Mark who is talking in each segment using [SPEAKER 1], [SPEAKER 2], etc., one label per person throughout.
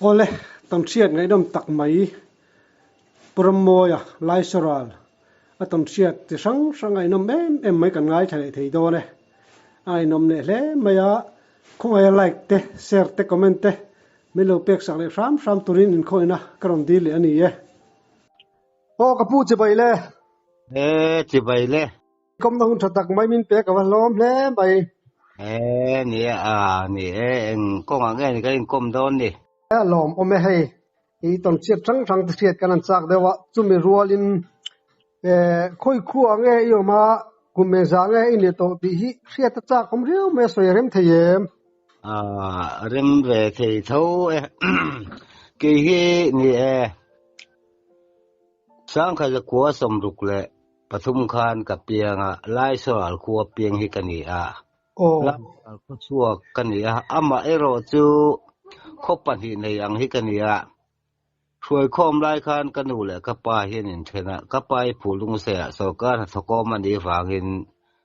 [SPEAKER 1] Awle, tawnhriat ngaihnawm tak mai Pu Rammawia, Laisoral, a tawnhriat chi hrang hrang ngaihnawm em em mai kan ngaithla leh thei dawn e. A ngaihnawm leh hle mai a, khawngaia like te, share te, comment te min lo pek sak leh hram hram turin inkhawihna ka rawn dil leh a ni e. Aw ka pu chibai le.
[SPEAKER 2] E chibai le.
[SPEAKER 1] Kawmna hun tha tak mai min pek a va hlawm hle mai.
[SPEAKER 2] E ni e a ni e eng kawngah nge ni kan inkawm dawn ni.
[SPEAKER 1] A lawm awm e hei i tawnchhiat hrang hrang te hriat kan han chak deuh a chumi rualin e khawi khuah nge i awm a kum eng zah nge i ni tawh tih hi hriat a chak awm riau mai a sawi a rem thei em.
[SPEAKER 2] A rem ve thei tho e kei hi ni e Sangkhat zakua 63 khan ka piang a, Laisoral khua piang hi ka ni a. Laisoral khaw chhuak ka ni a, amah erawh chu khaw pahnih nei ang hi ka ni a. Hruaikhawm lai khan ka nu leh ka pa hian inthen a, ka pa hi Phulungseiah sorkar hnathawkawm a nih vangin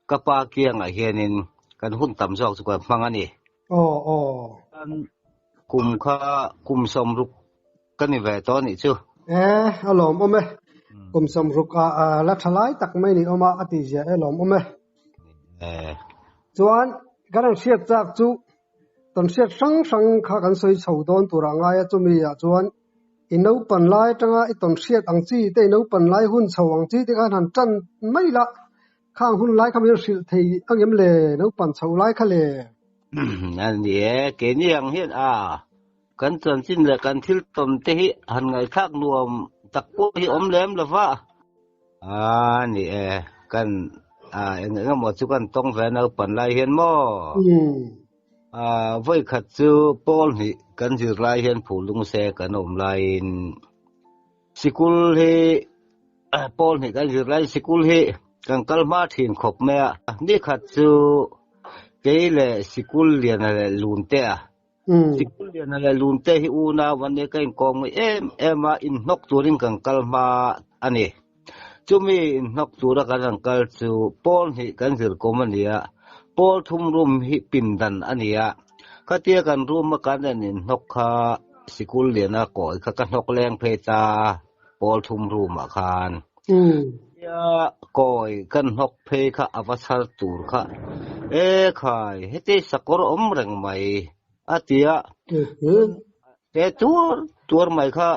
[SPEAKER 2] ka pa kiangah hianin kan hun tam zawk chu kan hmang a ni. Kum kha kum 60 Ka ni ve tawh anih chu.
[SPEAKER 1] E, a lawmawm e. Kum 60 ah la tha lai tak mai ni awm a, a tih zia e lawmawm e.
[SPEAKER 2] E.
[SPEAKER 1] Chuan kan han hriat chak chu tawn hriat hrang hrang kha kan sawi chho dawn tur ah ngai a, chumi ah chuan i naupan lai atanga i tawn hriat ang chi te, i naupan lai hun chho ang chi te khan han tan mai la, khang hun lai kha min hrilh thei angem le, naupan chho lai kha le.
[SPEAKER 2] A ni e, keini ang hian a. Kan chanchin leh kan thil tawn te hi han ngaihthlak nuam tak pawh hi awm lem lo va. A ni e, kan a eng eng emaw chu kan tawng ve naupan lai hian maw? A vawi khat chu pawl hnih kan zir lai hian Phulung se kan awm laiin sikul hi pawl hnih kan zir laiin sikul hi kan kal hma thin khawp mai a. Ni khat chu kei leh sikul liana leh Luntea Sikul liana leh Lunte hi unau an nia ka inkawm ngei em em a, inhnawk turin kan kal hma a ni. Chumi inhnawk tura kan han kal chu pawl hnih kan zir kawm a ni a, pawl thum room hi pindan a ni a. Khatia kan room a kan en inhnawk kha sikul liana kawi kha ka hnawk leng phei ta a, pawl thum room ah khan. Tia kawi kan hnawk phei kha a va chhar tur kha, E khai, heti sakawr awm reng mai a ti a, te tuar tuar mai kha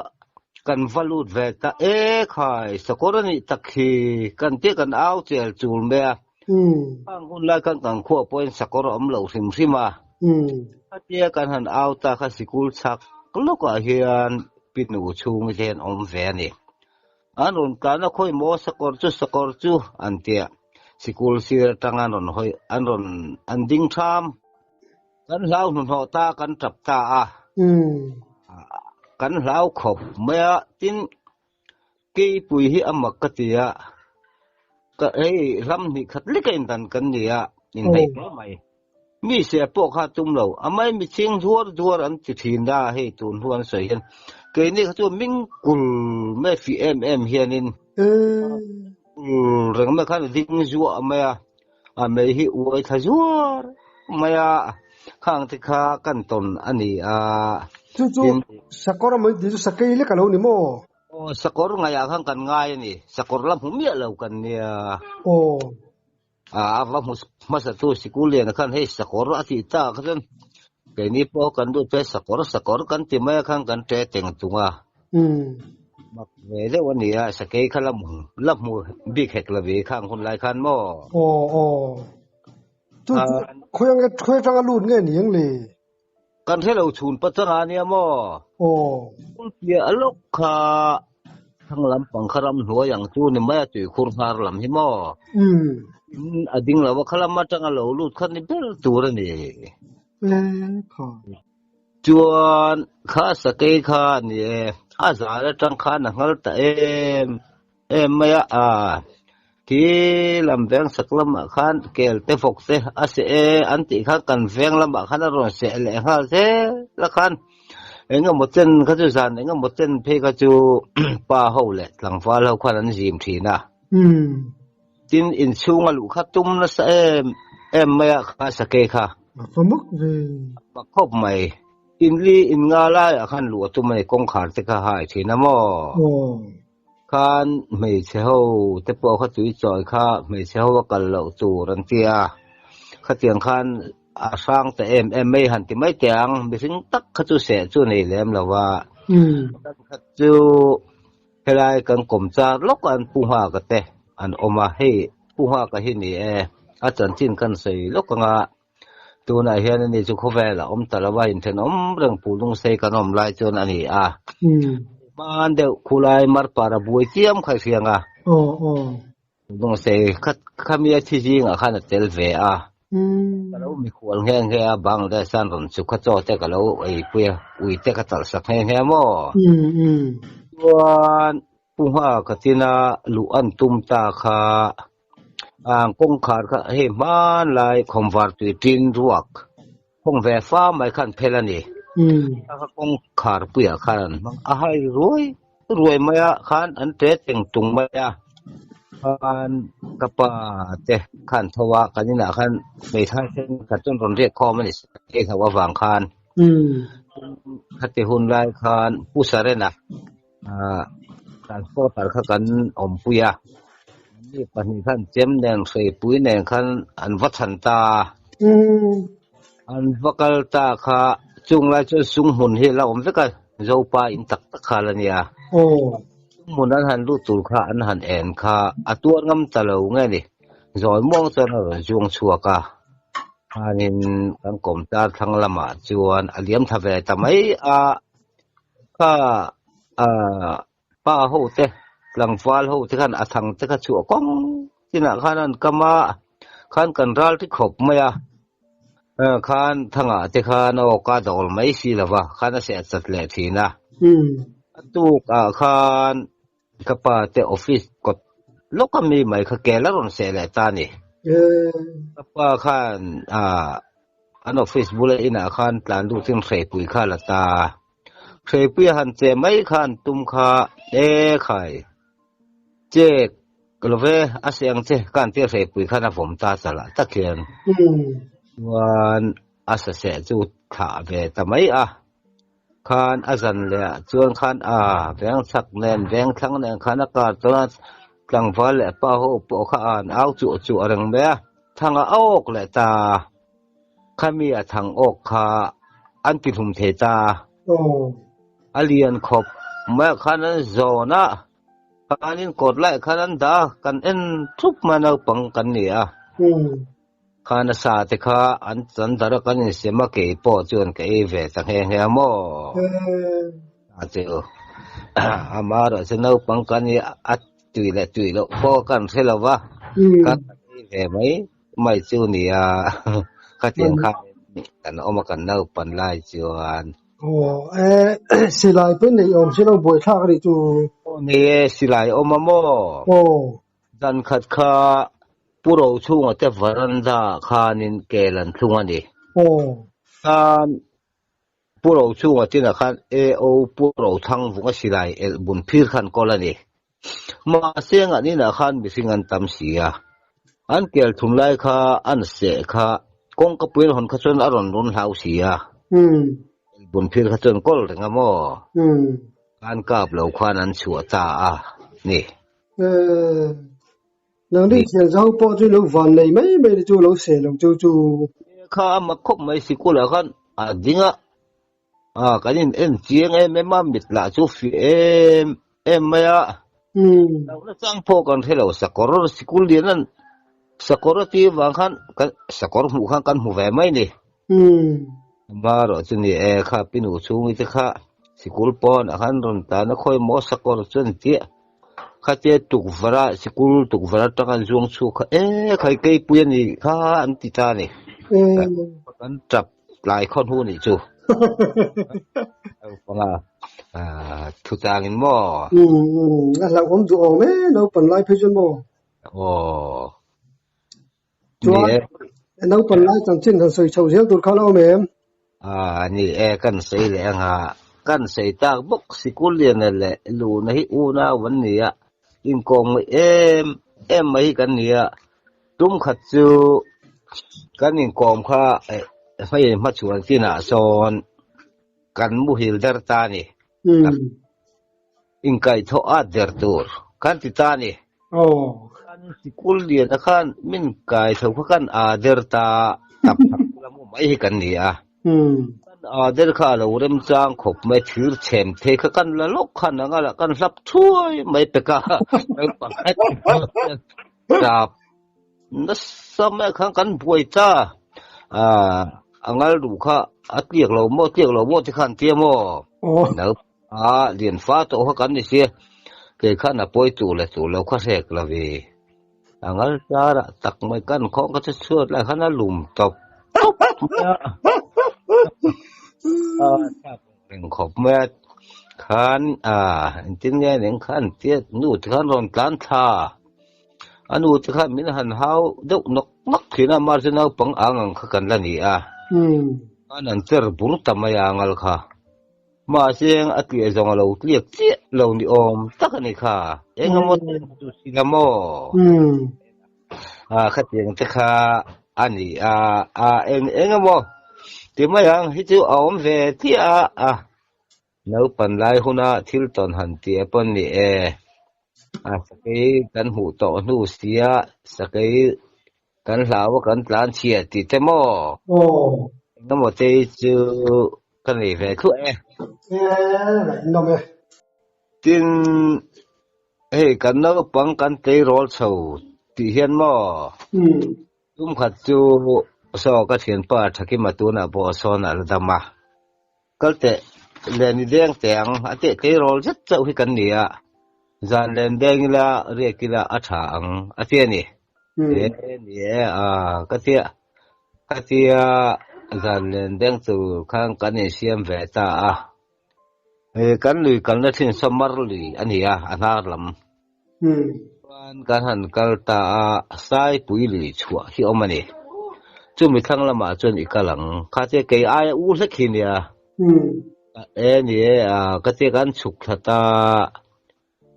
[SPEAKER 2] kan va lut ve ta, E khai, sakawr a nih tak hi kan tia kan au chel chul mai a, khang hun lai khan kan khuah pawhin sakawr a awm lo hrim hrim a, khatia kan han au ta kha sikul chhak lawkah hian pinu chhung hian awm ve a ni. An rawn tlan a, khawi maw sakawr chu sakawr chu an ti a, sikul sir atang an rawn hawi, an rawn an ding tham. Kan hlau hnuhnawh ta, kan tap ta a, kan hlau khawp mai a, tin keipui hi a mak ka ti a, ka hei hlam hnih khat lek a indan kan ni a, inhnaih hle mai. Mi se pawh kha tum lo, a mai mi ching duar duar an ti thin a, hei tun hnu an sawi hian keini kha chu ming kul mai fih em em hianin kul reng mai khan a ding zuah mai a, a mei hi uai thla zuar mai a, khang te kha kan tawn a ni a.
[SPEAKER 1] Chu chu sakawr a mai tih chu sakei lek a lo ni maw?
[SPEAKER 2] Aw, sakawr ngaiah khan kan ngai a ni, sakawr la hmu miah lo kan nia.
[SPEAKER 1] Aw.
[SPEAKER 2] A va hmu hmasa tu sikul lian khan hei sakawr a tih tak kha chuan keini pawh kan lut phei sakawr sakawr kan ti mai a khan kan ṭe teng tung a. Mak ve deuh a ni a, sakei kha la hmu la hmu bik hek lo ve khang hun lai khan maw?
[SPEAKER 1] Aw aw. Chu chu khawi ange khawi atanga lut nge ni ang le?
[SPEAKER 2] Kan hre lo chhun pachanga ania maw?
[SPEAKER 1] Aw.
[SPEAKER 2] Pulpia a lawk kha thlang lampang kha ramhnuai ang chu ni mai a tuikhur hnar lam hi maw? In a ding lo a kha lam atanga lo lut kha ni ber tur a ni.
[SPEAKER 1] E kha.
[SPEAKER 2] Chuan kha sakei kha a ni e, a zal atang khan a nghal ta em em mai a, a Khi lam veng sak lamah khan kel te vawk te a seh e an tih khan kan veng lamah khan a rawn seh leh nghal zel a khan eng emaw chen kha chu zan eng emaw chen phei kha chu pa ho leh tlangval ho khan an zim thin a. Tin inchhung a luh kha tum nasa em em mai a kha sakei kha.
[SPEAKER 1] A fa mak ve.
[SPEAKER 2] A mak khawp mai. In li in nga laiah khan luh a tum a ni, kawngkhar te kha hai thin a maw? Khan hmeichhe ho te pawh kha tui chawi kha hmeichhe ho a kal loh tur an ti a, khatiang khan a hrang ta em em mai han ti mai teh ang, mihring tak kha chu seh chu nei lem lo va, kan khat chu helai kan kawm char lawk a an pu nghak a te an awm a, hei pu nghak a hi ni e, a chanchin kan sawi lawk ang a. Tunah hian ani chu khawvel a awm ta lo a, inthenawm reng Pu Lungsei kan awm lai chuan a ni a. Hman deuh khulai marpar a buai chiam kha i hriang a. Pu Lungsei kha khami a thi zingah khan a tel ve a. Ka lo mikhual nghe nghe a, Bangladesh an rawn chuk kha chaw te ka lo eipui a, ui te ka talh sak nghe nghe maw? Chuan Pu Nghaka tina luh an tum ta kha Ang kawngkhar kha hei hmanlai khawmvar tui tin ruak khawng ve fa mai khan phel a ni. A kha kawngkhar puiah khan an hmang a hai ruai ruai mai a khan an ṭe teng tung mai a. Khan ka pa te khan tho a kan inah khan hmeithai thenkhat chuan rawn riak khawm a ni hei hlauh avang khan. Khati hun lai khan Pu Sarena Transporter kha kan awmpui a, mi pahnih khan chem nen hreipui nen khan an va chhan ta a, an va kal ta kha chung lai chuan sung hmun hi a la awm vek a, Zopa in tak tak kha a la nia. Sung hmun an han lut tur kha an han en kha a tuar ngam ta lo nge ni, zawi muang chuan a rawn zuang chhuak a, khanin kan kawm tar thlang lamah chuan a liam thla ve ta mai a. Kha pa ho te tlangval ho te khan a thang te kha chhuah kawng chinah khan an kam a khan kan ral ti khawp mai a khan thangah te khan aw ka dawl mai si lova khan a seh chat leh thin a a tuk ah khan ka pa te office kawt lawk a mi mai kha kel a rawn seh leh ta a ni ka pa khan ah An office bula inah khan tlan lutin hreipui kha a la ta. Hreipui a han che mai kha an tum kha, E khai, che ka lo ve, a seh ang che, ka han tia hreipui khan a vawm ta chalah tak hian. Chuan a sa seh chu thlah ve ta mai a. Khan a zan leh ah chuan khan a veng chhak nen veng thlang nen khan a kar chuan a tlangval leh pa ho pawh kha an au chuah chuah reng mai a, thang a awk leh ta khami a thang awk kha an ti hlum thei ta a lian khawp mai ah khan an zawn a khanin kawt lai khan an dah a kan en thup mai a naupang kan ni a. Khan a sa te kha an chan dar a kan insem a kei pawh chuan ka ei ve ta nghe nghe a maw? A chu amaherawh chu naupang kan i a tui leh tui loh pawh kan hre lo va, kan ei ve mai mai chu nia khatiang khan kan awm a kan naupan lai chuan.
[SPEAKER 1] Aw e silai pawh nei awm si lo buaithlak a nih chu.
[SPEAKER 2] Aw nei e silai awm a maw?
[SPEAKER 1] Aw.
[SPEAKER 2] Dan khat kha Pu Rochhunga te varanda ah khanin kel an thlung a ni. Khan Pu Rochhunga tinah khan AO Pu Rothangvunga silai elh bun phir khan kawl a ni. Mahse ngah ninah khan mihring an tam si a. An kel thum lai kha an seh kha kawngka pui an hawn kha chuan a rawn run hlau si a. Elh bun phir kha chuan kawl reng a maw? Khan kap lo khan an chhuah ta a ni.
[SPEAKER 1] Nang rin thian zau pawh chu lo van nei mai mai ni chu lo seh lo chu chu.
[SPEAKER 2] Kha a mak khawp mai sikul ah khan a ding a, a kan in en chiang em em a mit lah chu fih em em mai a, lo na chang pawh kan hre lo sakawr sikul lian an sakawr a tih vang khan kan sakawr hmuh khan kan hmu ve mai ni. Amaherawh chu ni e kha pinu chhungi te kha sikul pawn ah khan rawn tan a khawi maw sakawr chuan chiah. Khatia tukverh a sikul tukverh atang an zuang chhuak kha e khai keipui a nih kha an ti ta a ni. Kan tap tlai khaw hnu nih chu. Naupanga thu changin maw?
[SPEAKER 1] A hlauhawm duh awm e naupan lai phei chuan maw?
[SPEAKER 2] Aw.
[SPEAKER 1] Chuan naupan lai chanchin han sawi chho zel tur kha la awm em?
[SPEAKER 2] A ni e, kan sawi leh ang a, kan sawi tak bawk sikul lian leh luna hi unau an ni a, inkawm ngaih em em mai hi kan ni a, tum khat chu kan inkawm kha hmeiin hmachhuan chinah sawn. Kan muhil der ta a ni. Inkaihthawh at der tur kan ti ta a ni. Kan sikul liana khan min kaitho kha kan aa der ta tak tak la mu mai hi kan ni a. Kan aa der kha a lo remchang khawp mai thir chhem thei kha kan la lawk khan anga lah kan hlap thuai mai pek a. Tap nasa mai khan kan buai ta. A ngal duh kha a tliak lo maw tliak lo maw ti khan tia maw. A lian fa tawh kha kan ni sia, kei khan a pawi tur leh tur lo kha hrek lo ve. A ngal tar ah tak mai kan khawng ka che chhuat lai khan a lum tawp tawp mai a. A thlak reng khawp mai a, khan a engtin nge ning khan tia nu te khan rawn tlan thla a nu te khan min han hau deuh nawk nawk thin a, mahse naupang ang ang kha kan la ni a, khan an cher bur ta mai a ngal kha. Mahse a tliah zawng a lo tliak chiah lo ni awm tak a ni kha. Eng emaw te chu si la maw? A khatiang te kha a ni a, a eng eng emaw ti mai ang hi chu a awm ve chiah a, a naupan lai huna thil tawn han tih a pawn ni e. A sakei kan hmuh tawh hnu sia sakei Kan hlau a kan tlan chhia tih te maw?
[SPEAKER 1] Aw.
[SPEAKER 2] Engemaw te hi chu ka nei ve thluah e.
[SPEAKER 1] E, ngaihnawm e.
[SPEAKER 2] Tin, hei kan naupang kan tleirawl chho tih hian maw? Tum khat chu saw ka thianpa Thakima tunah pawh a sawn a la dam a. Kal teh, len i deng teh ang, a teh tleirawl zet chauh hi kan ni a, zan len deng ila riak ila a tha ang a ti a ni. E ni e, a ka tia, ka tia zan len deng tur khan kan insiam ve ta a. E kan lui kalna thin saw mar lui a ni a, a hnar lam. Chuan kan han kal ta a, Saipui lui chhuah hi awm a ni. Chumi thlang lamah chuan i kal ang. Kha che kei aia u hlek hi nia. E ni e, a ka che kan chhuk thla ta.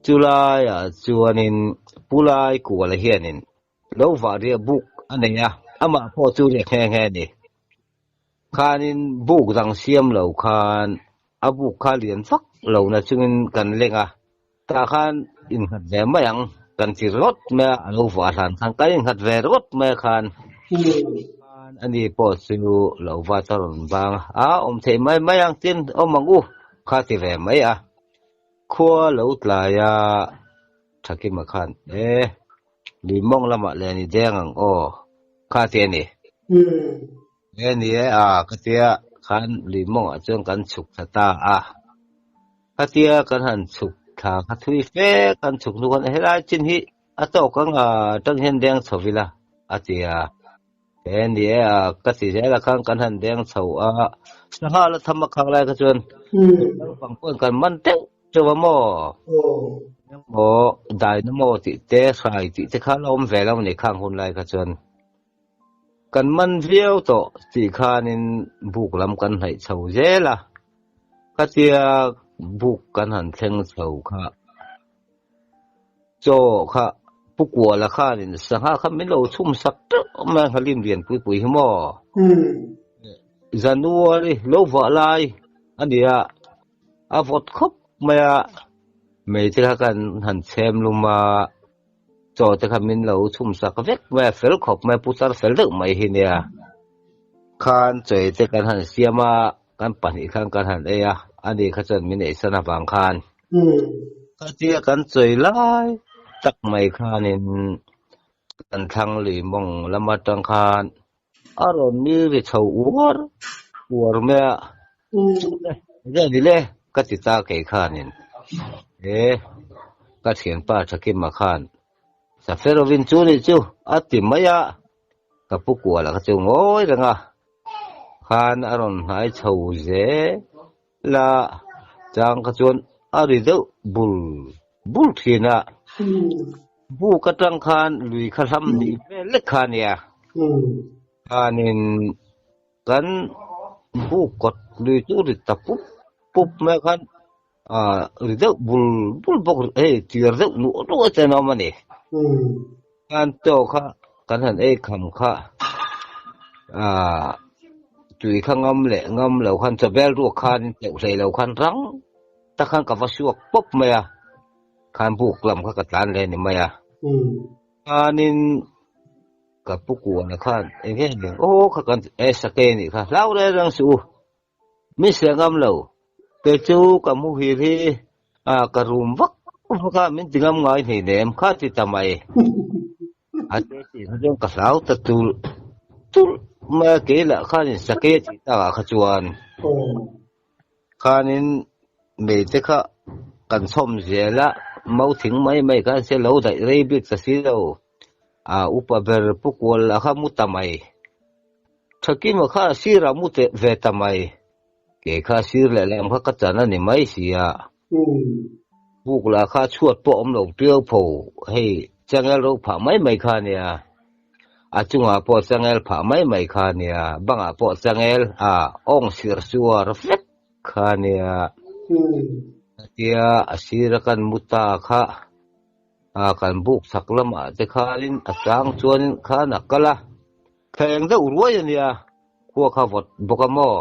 [SPEAKER 2] Chulaiah chuanin Pulai Kuala hianin lo vah riah buk a nei a, amah pawh chu riah nghe nghe a ni. Khanin buk dang siam lo khan a buk kha lian vak lo na chungin kan leng a, tah khan innghat ve mai ang kan ti ringawt mai a, a lo vah hlan khan kan innghat ve ringawt mai a khan. Khan ani pawh chu lo va ta rawn vang a, a awm theih mai mai ang tin awm ang u kha ti ve mai a. Khua lo tlai a Thakima khan e lui mawng lamah len i deng ang aw kha ti a ni. E ni e a ka tia khan lui mawngah chuan kan chhuk thla ta a. Khatia kan han chhuk thla kha thui fe kan chhuk hnu khan helai chin hi a tawk ang a tang hian deng chho ila a ti a. E ni e a ka ti zel a khan kan han deng chho a sangha la tham a khang lai kha chuan naupang pawhin kan man teuh teuh a maw emaw daina maw tih te hrai tih te kha la awm ve lo a ni khang hun lai kha chuan kan man viau tawh tih khanin buk lam kan hnaih chho zel a khatia buk kan han thleng chho kha. Chaw kha Pu Kuala khanin sangha kha min lo chhum sak teuh mai a, nghalim lian pui pui hi maw? January lo vah lai a ni a, a vawt khawp mai a, mei te kha kan han chhem lum a, chaw te kha min lo chhum sak vek mai a, fel khawp mai a, pu tar fel deuh mai hi nia. Khan chawi te kan han siam a, kan pahnih khan kan han ei a, ani kha chuan min eisan avang khan. Khatia kan chawi lai tak mai khanin kan thlang lui mawng lam atang khan a rawn ni ri chho uar uar mai a, enge ni le ka ti ta kei khanin e ka thianpa Thakima khan Saferovin chu ni chu a ti mai a, ka pu kuala kha chu ngawi reng a, khan a rawn hnai chho zel. La chang kha chuan a ri deuh bul bul thin a, buk atang khan lui kha hlam hnih vel lek kha a nia. Khanin kan buk kawt lui chu ri ta pup pup mai khan ah ri deuh bul bul bawk hei tir deuh nuah nuah te an awm a ni. Khan chaw kha kan han ei kham kha ah. Tui kha ngam leh ngam lo khan chawbel ruak khan tleuh hlei lo khan rang tak khan ka va suak pawp mai a, khan buk lam kha ka tlan leh a ni mai a. Khanin ka pu kuana khan eng nge eng aw kha kan e sakei a nih kha hlau reng reng suh u, min seh ngam lo, kei chu ka muhil hi a ka rum vak vak a min ti ngam ngai hleinem kha ti ta mai. A te tih kha chuan ka hlau ta tulh tulh mai a, kei lah khanin sakei a tih takah kha chuan khanin mei te kha kan chhawm zel a, mau thing mai mai khan se lo daih rei bik ta si lo, a upa ber pu kual lah kha mu ta mai, Thakima kha sirah mu teh ve ta mai. Kei kha sir leh lam kha ka chan a ni mai sia. Buk lah kha chhuat pawh awm lo piau pho, hei changel ro phah mai mai kha nia. A chungah pawh changel phah mai mai kha nia, bangah pawh changel a awng sir suar vek kha nia. Tia a sira kan mu ta kha a kan buk chhak lamah te khanin a chang chuanin khan a kal a. Thleng deuh ruai a nia, khua kha vawt bawk a maw?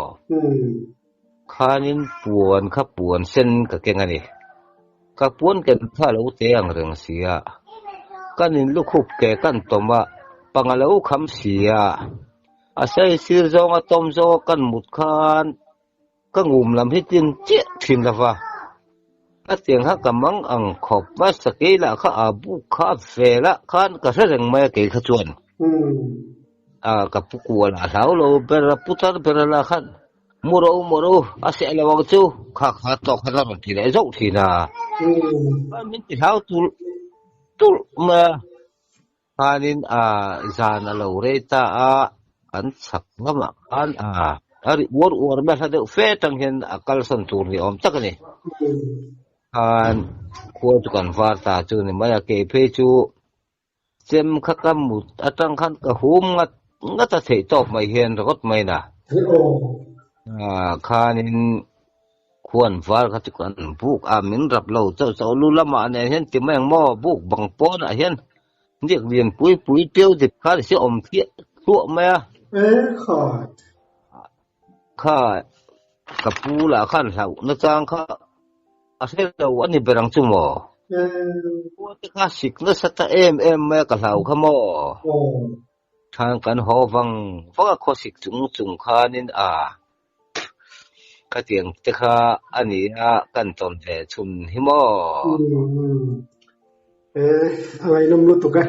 [SPEAKER 2] Khanin puan kha puan sen ka keng a ni. Ka puan ken kha a lo te ang reng si a. Kan in lukhup ke kan tawm a, pang a lo kham si a. A sei sir zawnga tawm zawnga kan mut khan Ka ngum lam hi tlin chiah thin lo va, a tiang kha ka mang ang khawp a, sakei lah kha a buk kha a vel a khan ka hre reng mai a kei kha chuan a ka pu kual a hlau lo ber a pu tar ber a lah khan mu ro mu ro a seh lo ang chu kha kha tawk khan a rawn ti leh zauh thin a, min ti hlau tulh tulh mai a. Khanin a zan a lo rei ta a, kan chhak lamah khan a a ri uar uar mai a, hla deuh fe atang hian a kalsawn tur ni awm tak a ni. Khan khua chu kan var ta chu ni mai a, kei phei chu chem kha ka mut atang khan ka hum ngat ngat a theih tawp mai hian ringawt mai na. Khanin Khuan var kha chu kan buk a, min rap lo chauh chauh lu lamah nen hian ti mai ang maw, buk bang pawnah hian diak lian pui pui ṭeu dip kha ni si awm thliah thluah mai a.
[SPEAKER 1] E khat.
[SPEAKER 2] Kha ka pu lah khan hlauh nachang kha a hre lo a ni ber ang chu maw?
[SPEAKER 1] E.
[SPEAKER 2] Khua te kha sik nasa ta em em mai a ka hlau kha maw?
[SPEAKER 1] Aw.
[SPEAKER 2] Khan kan haw vang vang a khawsik chung chung khanin a khatiang te kha a ni a kan tawn ve chhun hi maw?
[SPEAKER 1] E a ngaihnawm lutuk e.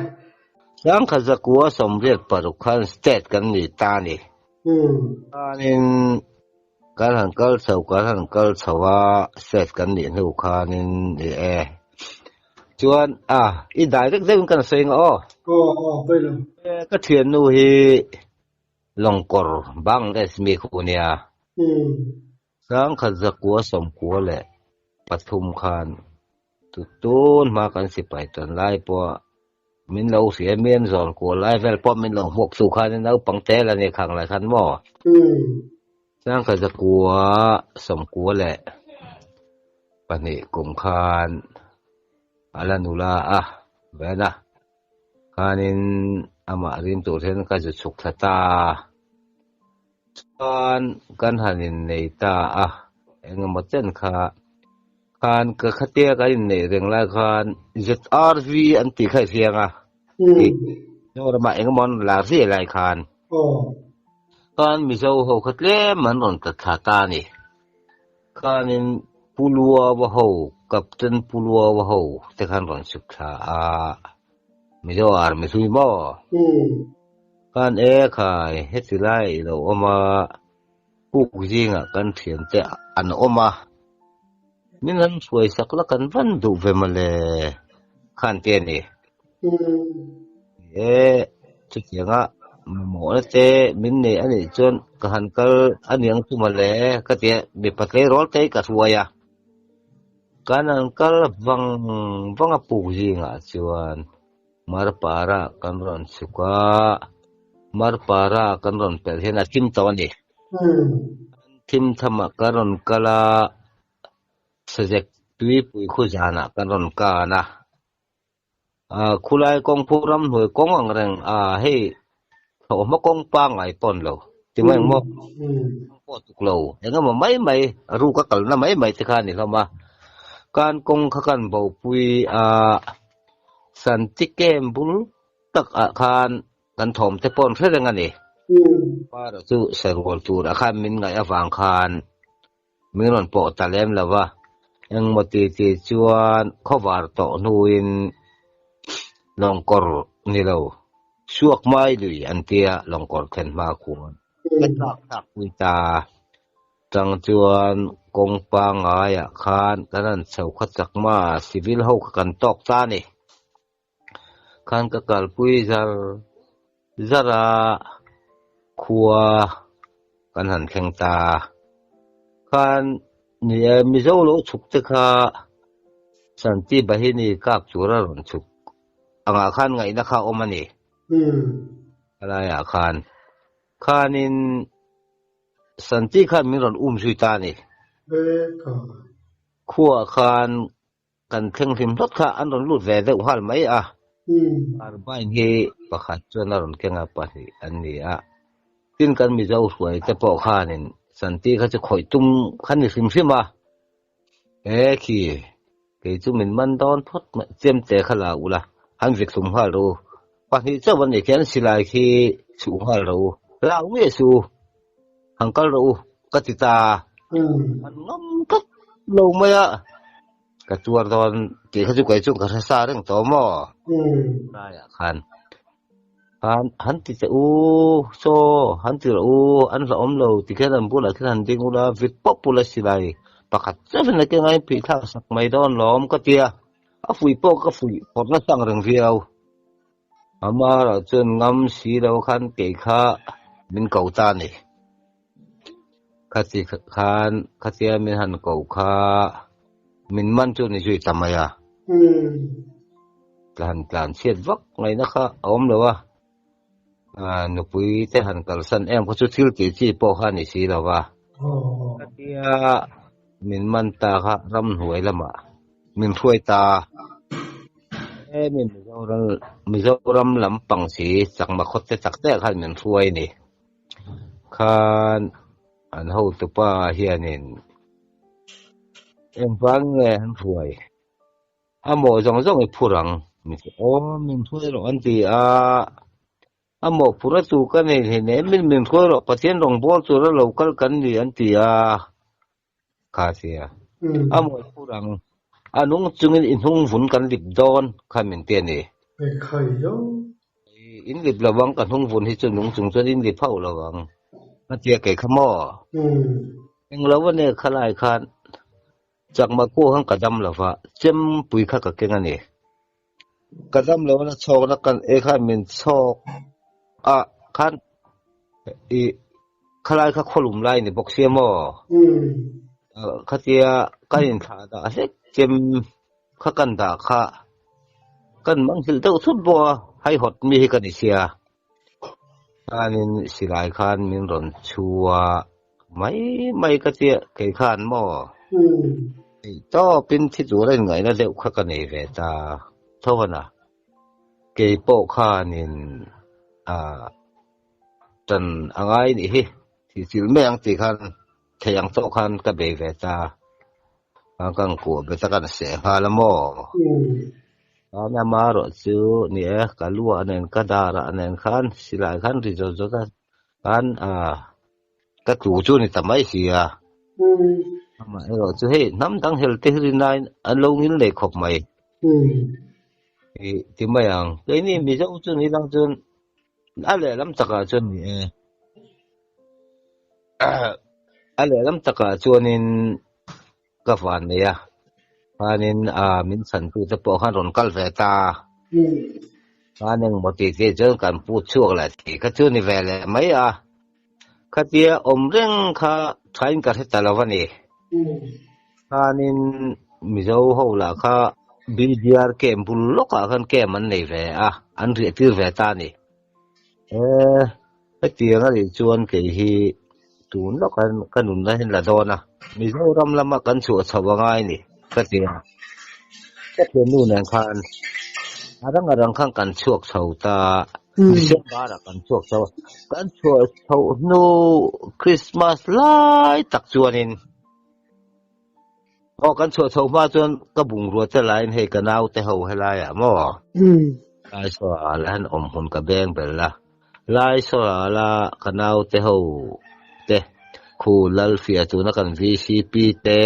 [SPEAKER 2] Sangkhat zakua 86 khan state kan ni ta a ni. Khanin kan han kal chho kan han kal chho a state kan nih hnu khanin ni e. Chuan a i direct deuhin kan sawi ang aw.
[SPEAKER 1] Aw aw pawi lo.
[SPEAKER 2] Ka thiannu hi Lawngkawr Bangladesh mi khu nia. 1993 khan tutun hma kan sipai tan lai pawh min lo hria mian zawn kual lai vel pawh min lo hmuak tu khan naupang te la ni khang lai khan maw. 1992 kum khan a la nula a ven a. Khanin amah rim tur hian ka zu chhuk thla ta a, chuan kan han innei ta a, engemaw chen kha khan ka khatia kan inneih reng lai khan ZRV an tih kha i hriang a, Mizoramah engemaw an lar zia lai khan khan Mizo ho kha tlem an rawn tla thla ta a ni. Khanin Pu Luaua ho, Captain Pu Luaua ho te khan rawn chhuk thla a, Mizo Army hlui maw? Khan e khai, heti lai i lo awm a, puk zingah kan thiante an awm a, min han hruai sak la kan van duh ve mawle, khan ti a ni. E, chutianga mamawhna te min nei a nih chuan ka han kal a niang chu mawle ka ti a, mipa tleirawl te hi ka hruai a. Kan han kal vang vang a puk zingah chuan Marpara kan rawn chhuk a, Marpara kan rawn pelh hian a thim tawh a ni. Thim thamah kan rawn kal a, Sazek tuipui khu zanah kan rawn kan a. Khulai kawng phu ramhnuai kawng ang reng a hei thlawhhma kawng pangngai pawn lo. Ti mai ang maw? Pawh tuk lo. Eng emaw mai mai, ruk a kalna mai mai te kha a ni hlawm a. Kan kawng kha kan bopui a, Santi camp bul tak ah khan kan thawm te pawh an hre reng a ni. Para chu sarual turah khan min ngaih avang khan min rawn pawh ta lem lo va, engmaw ti ti chuan khawvar tawh hnuin lawngkawr ni lo, suak mai lui an tia lawngkawr thlen hma khuan ka tlak thlak pui ta. Chang chuan kawng pangaiah khan kan han chho kha chakma civil ho kha kan tawk ta a ni. Khan ka kalpui zar zar a, khua kan han thleng ta. Khan ni e, Mizo lo chhuk te kha Shanti Bahini kap tura rawn chhuk angah khan ngaihna kha a awm a ni. A laiah khan khanin Shanti khan min rawn um zui ta a ni. Khuaah khan Kan thleng hlim hlawt kha an rawn lut ve deuh nghal mai a. Carbine hi pakhat chuan a rawn keng a, pahnih an ni a. Tin kan Mizo hruai te pawh khanin Santi kha chu khawih tum kha ni hrim hrim a. He khi kei chu min man dawn phawt mai, chem te kha la ula, han vit hlum nghal rawh u. Pahnih chauh an nih khian silai khi chhuh nghal rawh u, lau nge su u, han kal rawh u ka ti ta. An ngam tlat lo mai a. Ka tuar dawn tih kha chu kei chuan ka hre sa reng tawh maw? Laiah khan khan han ti che u saw han ti rawh u an hlauhawm lo ti khian an bulah khian han ding ula vit pawp ula silai pakhat chauhin a keng a in phih thlak sak mai dawn lawm ka ti a, a fuih pawh ka fuih phawrh nasa ang reng viau. Amara chuan ngam si lo khan kei kha min ko ta a ni. Khati khan khatia min han ko kha min man chu ni zui ta mai a. Tlan tlan chhiat vak ngaihna kha a awm lo a. Nupui te han kalsan em kha chu thil tih chi pawh kha a ni si lo va. Khatia min man ta kha ramhnuai lamah min hruai ta. Hemi Mizoram Mizoram lampang si chakma khawt te tak te ah khan min hruai a ni. Khan an hotupa hianin engvang nge an hruai? A mawh zawng zawng i phur ang min ti. Aw min hruai rawh an ti a, a mawh phur a tu ka nei hleinem min min hruai rawh Pathian rawngbâwl tura lo kal kan ni an ti a. Kha sia. A mawi phur ang. A nung chungin i hnung vun kan lip dawn kha min ti a ni. In lip lo ang ka hnung vun hi chu nung chung chuan in lip hauh lo ang. Ka tia kei kha maw? Eng lo a nia khalai khan chakma kuah khan ka dam lo va, chempui kha ka keng a ni. Ka dam lo na chhawkna kan e khan min chhawk a khan i khalai kha khawlum lai ni bawk sia maw? Khatia kan inthlah dah hlek chem kha kan dah kha kan manghilh deuh thut bawk a, haihawt mi hi ka ni sia. Khanin silai khan min rawn chhu a, mai mai ka tia kei khan maw? Theih tawpin thi tura inngaihna deuh kha ka nei ve ta tho a na. Kei pawh khanin ah tan a ngai nih hi, thihchilh mai ang tih khan theih ang tawh khan ka bei ve ta. A kan kuah bet a kan seh nghal a maw? Khan ama erawh chu ni e, ka luah nen ka darah nen khan silai khan ri zawt zawt a, khan ah ka tlu chu ni ta mai si a. Amah erawh chu hei hnam dang hel te hi rinain an lo ngil nei khawp mai. Ti mai ang, keini Mizo chu ni dang chuan a lehlam takah chuan ni e. A lehlam takah chuanin ka van nei a, khanin ah min chhantute pawh khan rawn kal ve ta. Khan engmaw tih tih chuan kan put chhuak leh tih kha chu ni ve leh mai a. Khatia awm reng kha thain ka hre ta lo a ni. Khanin Mizo ho lah kha BDR camp bul lawkah khan camp an nei ve a, an riah tir ve ta a ni. E, hetiang a nih chuan kei hi tun lawk an ka nunna hian la dawn a, Mizoram lama kan chhuah chho a ngai ni ka ti a. Ka thiannu nen khan a rang a rang khan kan chhuak chho ta. December ah kan chhuak chho a, kan chhuah chhoh hnu Christmas lai tak chuanin aw kan chhuah chhoh hma chuan ka bungrua te laiin hei ka naute ho helaiah maw Laisaw la hian awm hmun ka beng bel a, Laisaw la ka naute ho te khu Lalfia tuna kan VCP te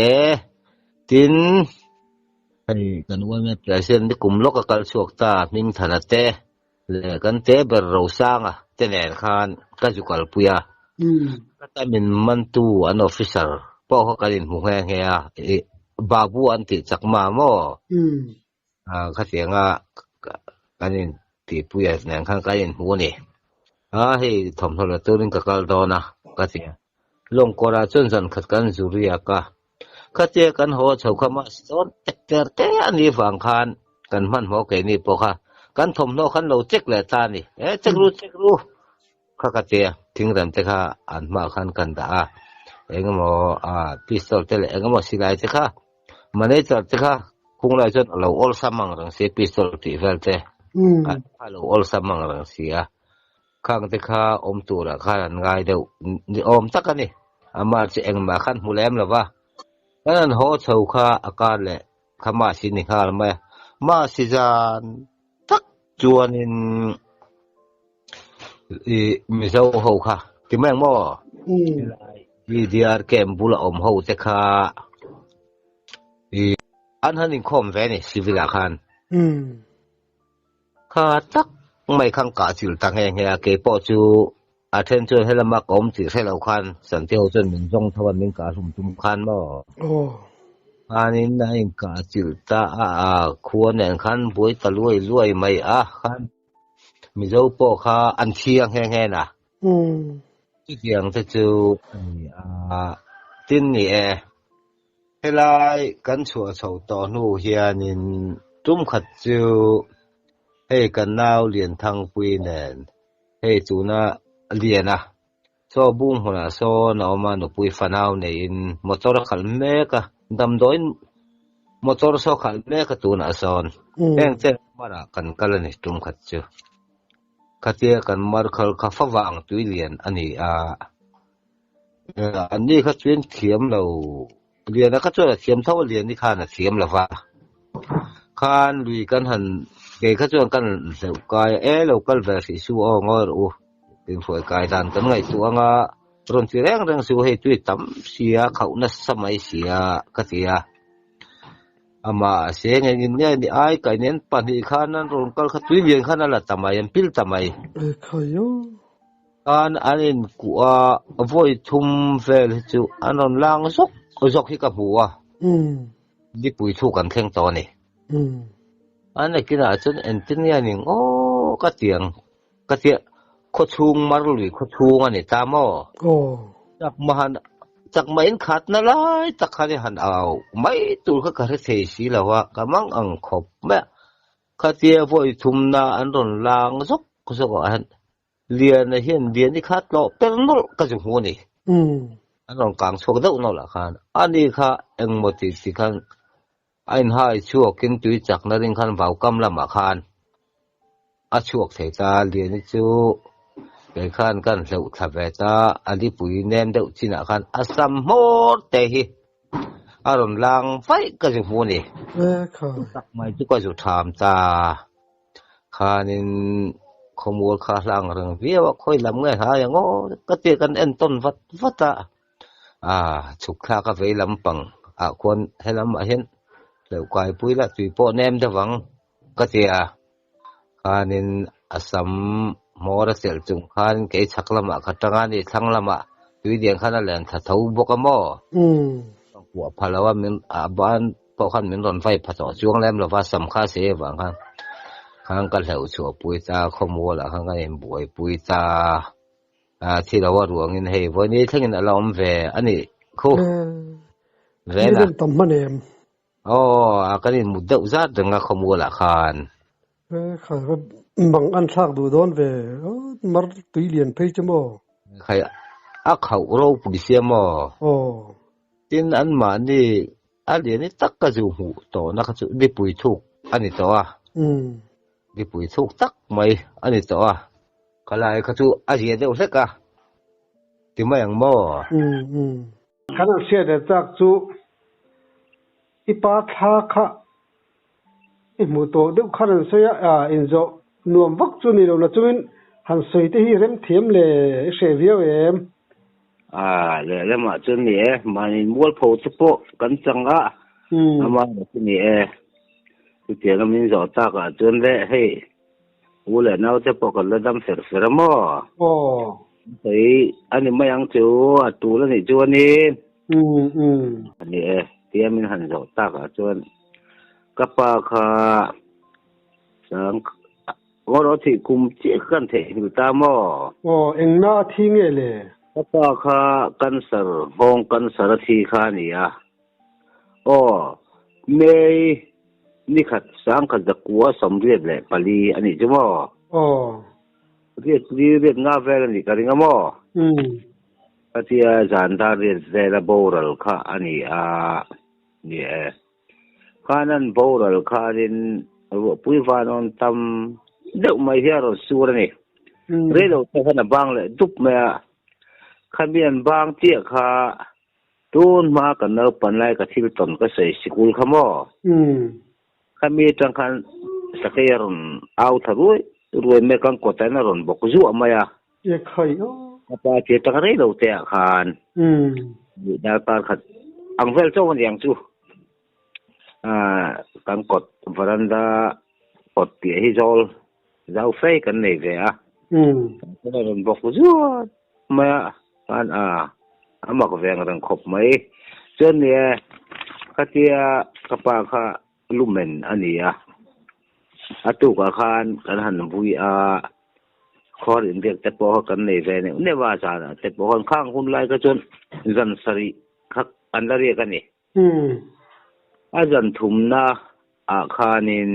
[SPEAKER 2] tin Hei kan yma President ni kum lawk a kal chhuak ta Hmingthana te leh kan te ber Rosanga te nen khan ka zu kalpui a. Ka ta min mantu an officer pawh kha kan inhmu nghe nghe a, ih Babu an tih chak ma maw? Khatianga kan intihpui a nen khan kan inhmu a ni. A hei thawmhnaw la turin ka kal dawn a ka ti a. Lawngkawrah chuan zan khat kan zu riak a, khatia kan haw chho kha mahse dawn tek ter te a nih vang khan kan hmanhmawh keini pawh kha kan thawmhnaw khan lo check leh ta a ni. E check ru check ru kha ka tia thingrem te kha an hmaah khan kan dah a, engemaw ah pistol te leh engemaw silai te kha manager te kha khung lai chuan a lo awlsam ang reng si pistol tih vel te a lo awlsam ang reng si a. Khang te kha awm turah khan an ngai deuh ni awm tak a ni. Amah chu engmah khan hmu lem lo va. Kan han haw chho kha a kar leh kha mahsi ni nghal mai a. Mahsi zan tak chuanin i Mizo ho kha ti mai ang maw? Helai DDR camp bula awm ho te kha i an han inkhawm ve a ni civil ah khan. Kha tak mai khan kah chilh ta nghe nghe a, keipawh chu a then chuan helama ka awm tih hre lo khan Santiago chuan min zawng tho a, min kah hlum tum khan maw? Khanin a inkah chilh ta a, a khua nen khan buai ta luai luai mai a, khan Mizo pawh kha an thi a nghe nghe na. Chutiang te chu a ni a, tin ni e. Helai kan chhuah chho tawh hnu hianin tum khat chu hei kan nau Lianthangpui nen hei tuna Liana saw bung hmunah sawn a awm a, nupui fanau neiin motor a khalh mek a, damdawiin motor saw khalh mek a tunah sawn heng chen marah kan kal a ni tum khat chu. Khatia kan mar khal kha favang tui lian a ni a. An ni kha chuan thiam lo, Liana kha chuan a thiam tho a, Liani khan a thiam lo va. Khan lui kan han, kei kha chuan kan hleuh kai a, e lo kal ve hrih su aw ngawi rawh u, inhruai kai dan kan ngaihtuah anga rawn ti reng reng su hei tui tam sia, khauh nasa mai sia ka ti a. Amah a se nge ngin nge ni ai kai nen pahnih khan an rawn kal kha tui lian khan a la ta mai, an pil ta mai. Khan an inkuah a, vawi thum vel hi chu an rawn lang zawk zawk hi ka hmu a, nipui thu kan thleng tawh a ni. An nakinah chuan engtin nge a ning aw ka ti ang, ka tia khawchhung mar lui khawchhung a ni ta maw? Chakma han chakma in khatna lai tak khan i han au mai tur kha ka hre thei si lo a, ka mang ang khawp mai a, khatia vawi thumna an rawn lang zawk zawk ah hian Liana hian Liani kha tlawh per nawlh ka zu hmu a ni. An rawn kang chhuak deuh nawlh ah khan ani kha engmaw ti ti khan a inhai chhuakin tui chakna ring khan vaukam lamah khan a chhuak thei ta. Liani chu kei khan kan hleuh thla ve ta, a lipui nem deuh chinah khan a sam hmawr te hi a rawn lang vaih ka zu hmu a ni. Tak mai chu ka zu tham ta. Khanin khawmual kha hla ang reng viau a, khawi lam nge hlai ang aw ka tia kan en tawn vat vat a, ah chhuk thlak a vei lampang ah khuan helamah hian hleuh kai pui la tui pawh nem deuh ang ka ti a, khanin a sam hmawr a chelh chung khan kei chhak lamah ka tang a ni thlang lamah tui lian khan a len thla tho bawk a maw ka kuah pha lo a min a ban pawh khan min rawn vai pha tawh chuang lem lova sam kha se avang khan khan ka hleuh chhuah pui ta khawmual ah khan ka inbuai pui ta a thi lo a ruangin hei vawi ni thlengin a la awm ve a nih khu ve na
[SPEAKER 1] tam hman em
[SPEAKER 2] aw a kan inmut deuh zat reng a khawmual ah khan
[SPEAKER 1] kha bang an thlak duh dawn ve mar tui lian phei chu maw
[SPEAKER 2] khai a khauh ropui sia maw
[SPEAKER 1] aw
[SPEAKER 2] tin anmahni A lian i tak ka zu hmuh tawhna kha chu nipui thuk a ni tawh a, nipui thuk tak mai a ni tawh a. Khalai kha chu a zia deuh hlek a, ti mai ang maw?
[SPEAKER 1] Kan han hriat leh chak chu i pa thla kha i hmuh tawh deuh khan an sawi a, inzawh nuam vak chu ni lo na chungin han sawi te hi remthiam le i hreh viau em?
[SPEAKER 2] A, lehlamah chuan ni e, mahni mualpho te pawh kan chang a, amah chu ni e, chutianga min zawh takah chuan le hei U leh naute pawh kan la dam fer fer a maw?
[SPEAKER 1] Aw.
[SPEAKER 2] Hei a ni mai ang chu, a tul a nih chuanin.
[SPEAKER 1] Umm umm.
[SPEAKER 2] A ni e, tia min han zawh takah chuan ka pa kha sang ngaw thih kum chiah kha kan theihnghilh ta maw?
[SPEAKER 1] Aw, engna a thi nge le?
[SPEAKER 2] Ka pa kha cancer, nghawng cancer a thi kha a ni a. Aw, May ni khat sangkhat zakua 84 a nih chu maw?
[SPEAKER 1] Aw.
[SPEAKER 2] Riat li riat nga vel a nih ka ring a maw?
[SPEAKER 1] Umm.
[SPEAKER 2] Khatia zan dar riat vela boral kha a ni a, ni e. Khan an boral khanin ruahpui vanawn tam deuh mai hi a rawn sur a ni.
[SPEAKER 1] Umm.
[SPEAKER 2] Rei lo te khan a bang leh dup mai a, khami an bang chiah kha Tun hma kan naupan lai ka thil tawn ka sawi sikul kha maw?
[SPEAKER 1] Umm.
[SPEAKER 2] Khami atang khan sakei a rawn au tha ruai ruai mai kan kawt ah a rawn bawk zuah mai a.
[SPEAKER 1] E khai aw.
[SPEAKER 2] Ka pa thil atang rei lo te ah khan.
[SPEAKER 1] Umm.
[SPEAKER 2] Darkar khat ang vel chauh a ni ang chu. Kan kawt varanda kawt piah hi zawl zau fei kan nei ve a.
[SPEAKER 1] Umm.
[SPEAKER 2] A rawn bawk zuah mai a. Khan a a mak ve ang reng khawp mai. Chuan ni e, khatia ka pa kha lumen a ni a, a tukah khan kan han vui a, khuar inbiak te pawh kha kan nei ve neuh neuh a, zanah te pawh khan khang hun lai kha chuan zan sarih kha an la riak a ni. A zan thumna ah khanin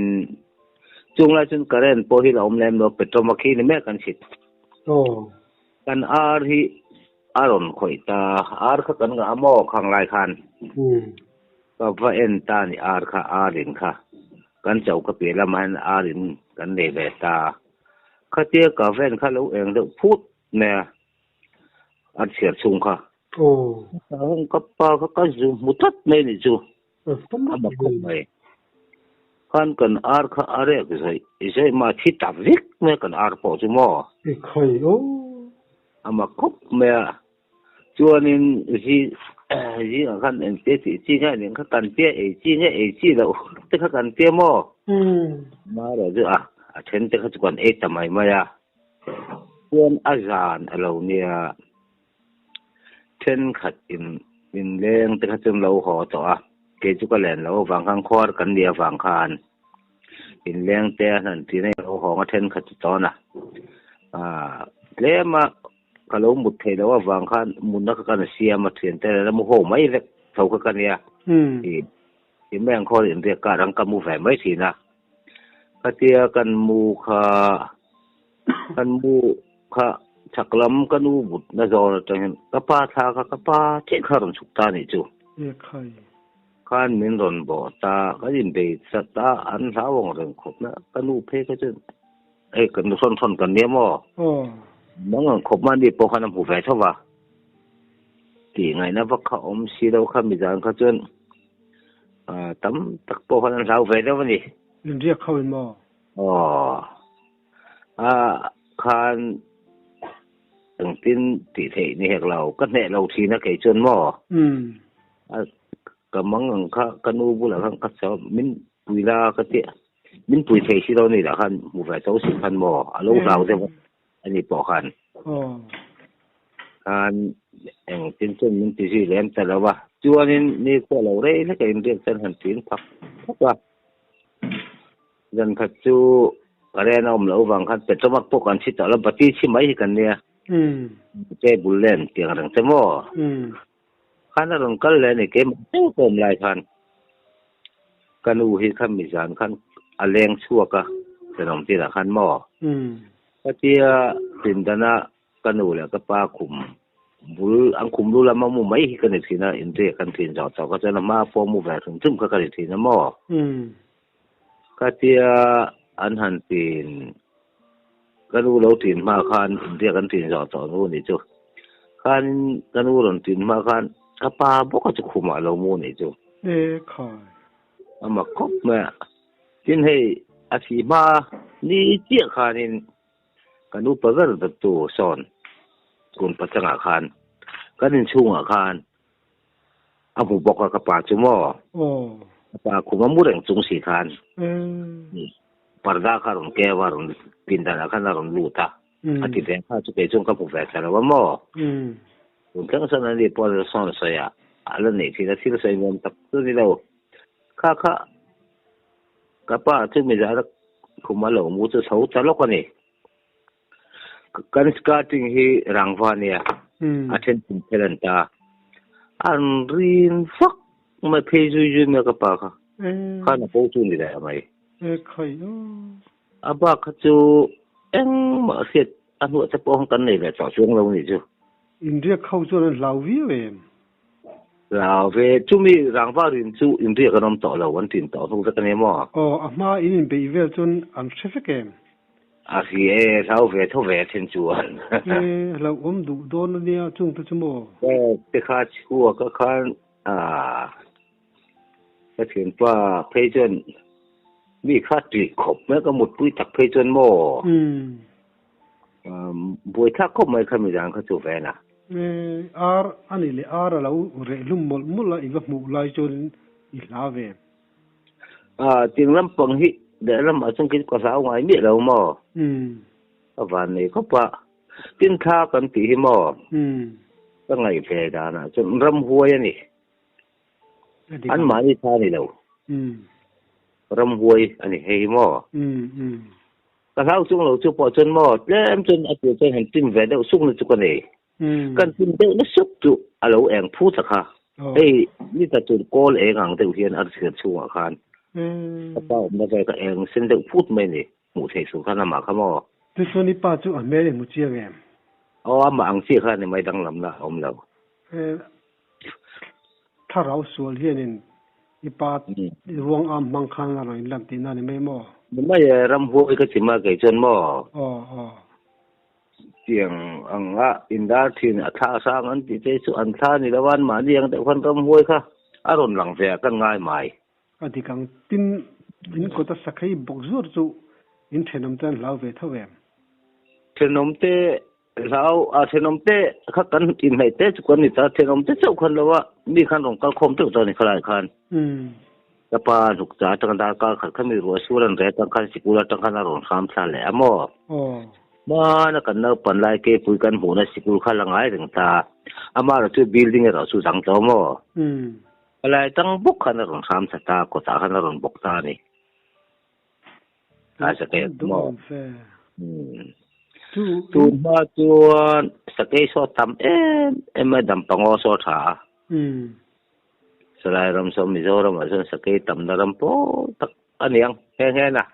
[SPEAKER 2] chung lai chuan current pawh hi la awm lem lo, petrol a khi ni mek an chhit. Kan ar hi a rawn khawih ta, ar kha kan ngah a maw khang lai khan? Ka va en ta ni ar kha, ar in kha kan cho ka piah lamah hian ar in kan nei ve ta. Khatia ka va en kha lo eng deuh phut mai a, a chhiar chhung kha. Ka ka pa kha ka zu hmu tlat mai ni chu. A mak khawp mai. Khan kan ar kha a rek zawih zawih ma thi ta vek mai kan ar pawh chu maw.
[SPEAKER 1] I khawi o.
[SPEAKER 2] A mak khawp mai a. Chuanin zi zingah khan engte tih chi nge ning kha kan tia ei chi nge ei chi loh te kha kan tia maw. Amaherawh chu a a then te kha chu kan ei ta mai mai a. Chuan a zan a lo nia. Thenkhat in inleng te kha chuan lo haw tawh a, kei chu ka len loh avang khan khuar kan nih avang khan inleng te a hnan tina lo hawng a thenkhat chu tawn a, aah tlem a ka lo mut theih loh avang khan mutna kha kan siam a thiante nen a mu ho mai vek tho kha ka nia ih i meng khawl inriak kar ang ka mu ve mai thin a, khatia kan mu kha kan mu kha chhak lam ka nu but na zawn atang hian ka pa thla kha ka pa chiah kha rawn chhuk ta anih chu.
[SPEAKER 1] E khai.
[SPEAKER 2] Khan min rawn bawh ta, kan inbei chat a, an hlau ang reng khawp mai a, ka nu phei kha chuan hei ka nu hrawn hrawn kan nia maw?
[SPEAKER 1] Aw.
[SPEAKER 2] Mang ang khawp mai ani pawh khan a hmu ve tho va. Tih ngaihna vak kha awm si lo kha mizan kha chuan tam tak pawh khan an hlau ve deuh a ni.
[SPEAKER 1] Inriak ho in maw?
[SPEAKER 2] Aw. A khan engtin tih theih ni hek lo, ka hneh lo thin a kei chuan maw? A ka mang ang kha ka nu bulah khan ka chau min pui la ka ti min pui thei si lo ni lah khan hmu ve tho si khan maw a lo hlau deuh a ni pawh khan. Khan engtin chuan min ti zui lem ta lo a, chuanin ni khuah lo rei hlek a inriak chuan han tin phak phak a. Zan khat chu current a awm loh vang khan petrol pump pawh kan chhi tawh lo, bati chhi mai hi kan nia. Table lamp tih ang reng che maw? Khan a rawn kal leh a ni keimah deuh ka awm lai khan ka nu hi kha mizan khan a leng chhuak a thenawm tirah khan maw? Khatia pindana Ka nu leh ka pa khum bul an khum lu lama mu mai hi ka ni thin a, inriak kan thin zawh tawh kha chuan a hma pawh mu ve hrim hrim kha ka ni thin a maw? Khatia an han tin ka Ka nu lo tin hma khan inriak an tin zawh tawh nu nih chu. Khanin ka nu rawn tin hma khan ka pa bawk a chu khumah a lo mu nih chu.
[SPEAKER 1] E khai.
[SPEAKER 2] A mak khawp mai a. Tin hei a thih hma ni chiah khanin ka nu pa ber dawttu sawn kun pachangah khan kan inchhungah khan A hmu bawk a ka pa chu maw?
[SPEAKER 1] Aw.
[SPEAKER 2] Ka pa khum a mu reng chung si khan parda kha a rawn keu a, rawn pindan ah khan a rawn lut a. A ti ve kha chu kei chuan ka hmu ve ta lo a maw? Tun thleng sawn ani pawh a sawn sawi a, a la neih thin a, thil sawi nuam tak chu ni lo. Kha kha ka pa chu mizara khum a lo mu chu chho ta lawk a ni. Kan skirting hi rangva nia, a then thum phel an ta. An rin vak mai phei zui zui mai a ka pa kha. Khan a ko chu ni leh mai. A bak kha chu engmah hriat a hnuah te pawh kan nei ve tawh chuang lo nih chu.
[SPEAKER 1] Inriak ho chuan an hlau viau em?
[SPEAKER 2] Hlau ve, chumi rangva rin chu inriak an awm tawh lo, an tin tawh hnuk vek a ni maw?
[SPEAKER 1] Aw, a hma in inbeih vel chuan an hre vek em?
[SPEAKER 2] A hri e, hlau ve tho ve then chuan.
[SPEAKER 1] E, hlauhawm duh dawn a nia chung te chu maw?
[SPEAKER 2] E, te kha chhuak a khan a, ka thianpa phei chuan mi kha tih khawp mai ka mutpui tak phei chuan maw? Buaithlak khawp mai kha mizan kha chu ven a.
[SPEAKER 1] E, ar a nih leh ar a lo reh hlum mawlh mawlh a, i va hmuh lai chuan i hla ve.
[SPEAKER 2] A, ting lampang hi lehlamah chuan kei chu ka hlau ngai miah lo maw? Ka van nei khawp a. Tin thla kan tih hi maw? Ka ngaih ve danah chuan ramhuai a ni. Anmahni thla a ni lo. Ramhuai a ni hei hi maw? Ka hlau chung lo chu pawh chuan maw tlem chuan a tir chuan han tim ve deuh sukna chu ka nei. Kan tim deuh na sup chu a lo eng phut a kha. Hei ni ta chu kawl eng ang deuh hian a thir chhungah khan ka pa awmna vel kha eng sen deuh phut mai a ni. Hmuh theih suh khan amah kha maw?
[SPEAKER 1] Tichuan i pa chu a hmel i hmu chiang em?
[SPEAKER 2] Aw amah ang chiah kha ni mai danglamna a awm lo.
[SPEAKER 1] Thlarau sual hianin i pa ruang am hmang khan a rawn inlan tihna a ni mai maw?
[SPEAKER 2] Ni mai e, ramhuai ka chim a kei chuan maw?
[SPEAKER 1] Aw aw.
[SPEAKER 2] Tiang anga indar thin a thla sang an tih te chu an thla ni lo a, anmahni ang deuh khan ramhuai kha a rawn lang ve a kan ngai mai.
[SPEAKER 1] A dik ang tin in kawt a sakhei bawk zuar chu in thenawm te an hlau ve tho em?
[SPEAKER 2] Thenawm te Hlau a thenawm te kha kan inhnaih te chu kan ni ta, thenawm te chauh khan lo a, mi khan rawn kal khawm deuh ta a ni khalai khan. Ka pa hnuk cha atanga darkar khat kha mi ruah sur an reh atang khan sikul atang khan a rawn hram thla leh a maw? Hmana kan naupan lai keipui kan hmuhna sikul kha la ngai reng ta, amaherawh chu building erawh chu dang tawh maw? Khalai atang bawk khan a rawn hram thla ta, kawtah khan a rawn bawk ta a ni. A sakei maw? Tun hma chuan sakei saw tam em em a dam pangaw saw tha a. Salai ram saw Mizoram ah chuan sakei tamna ram pawl tak a ni ang nghe nghe na.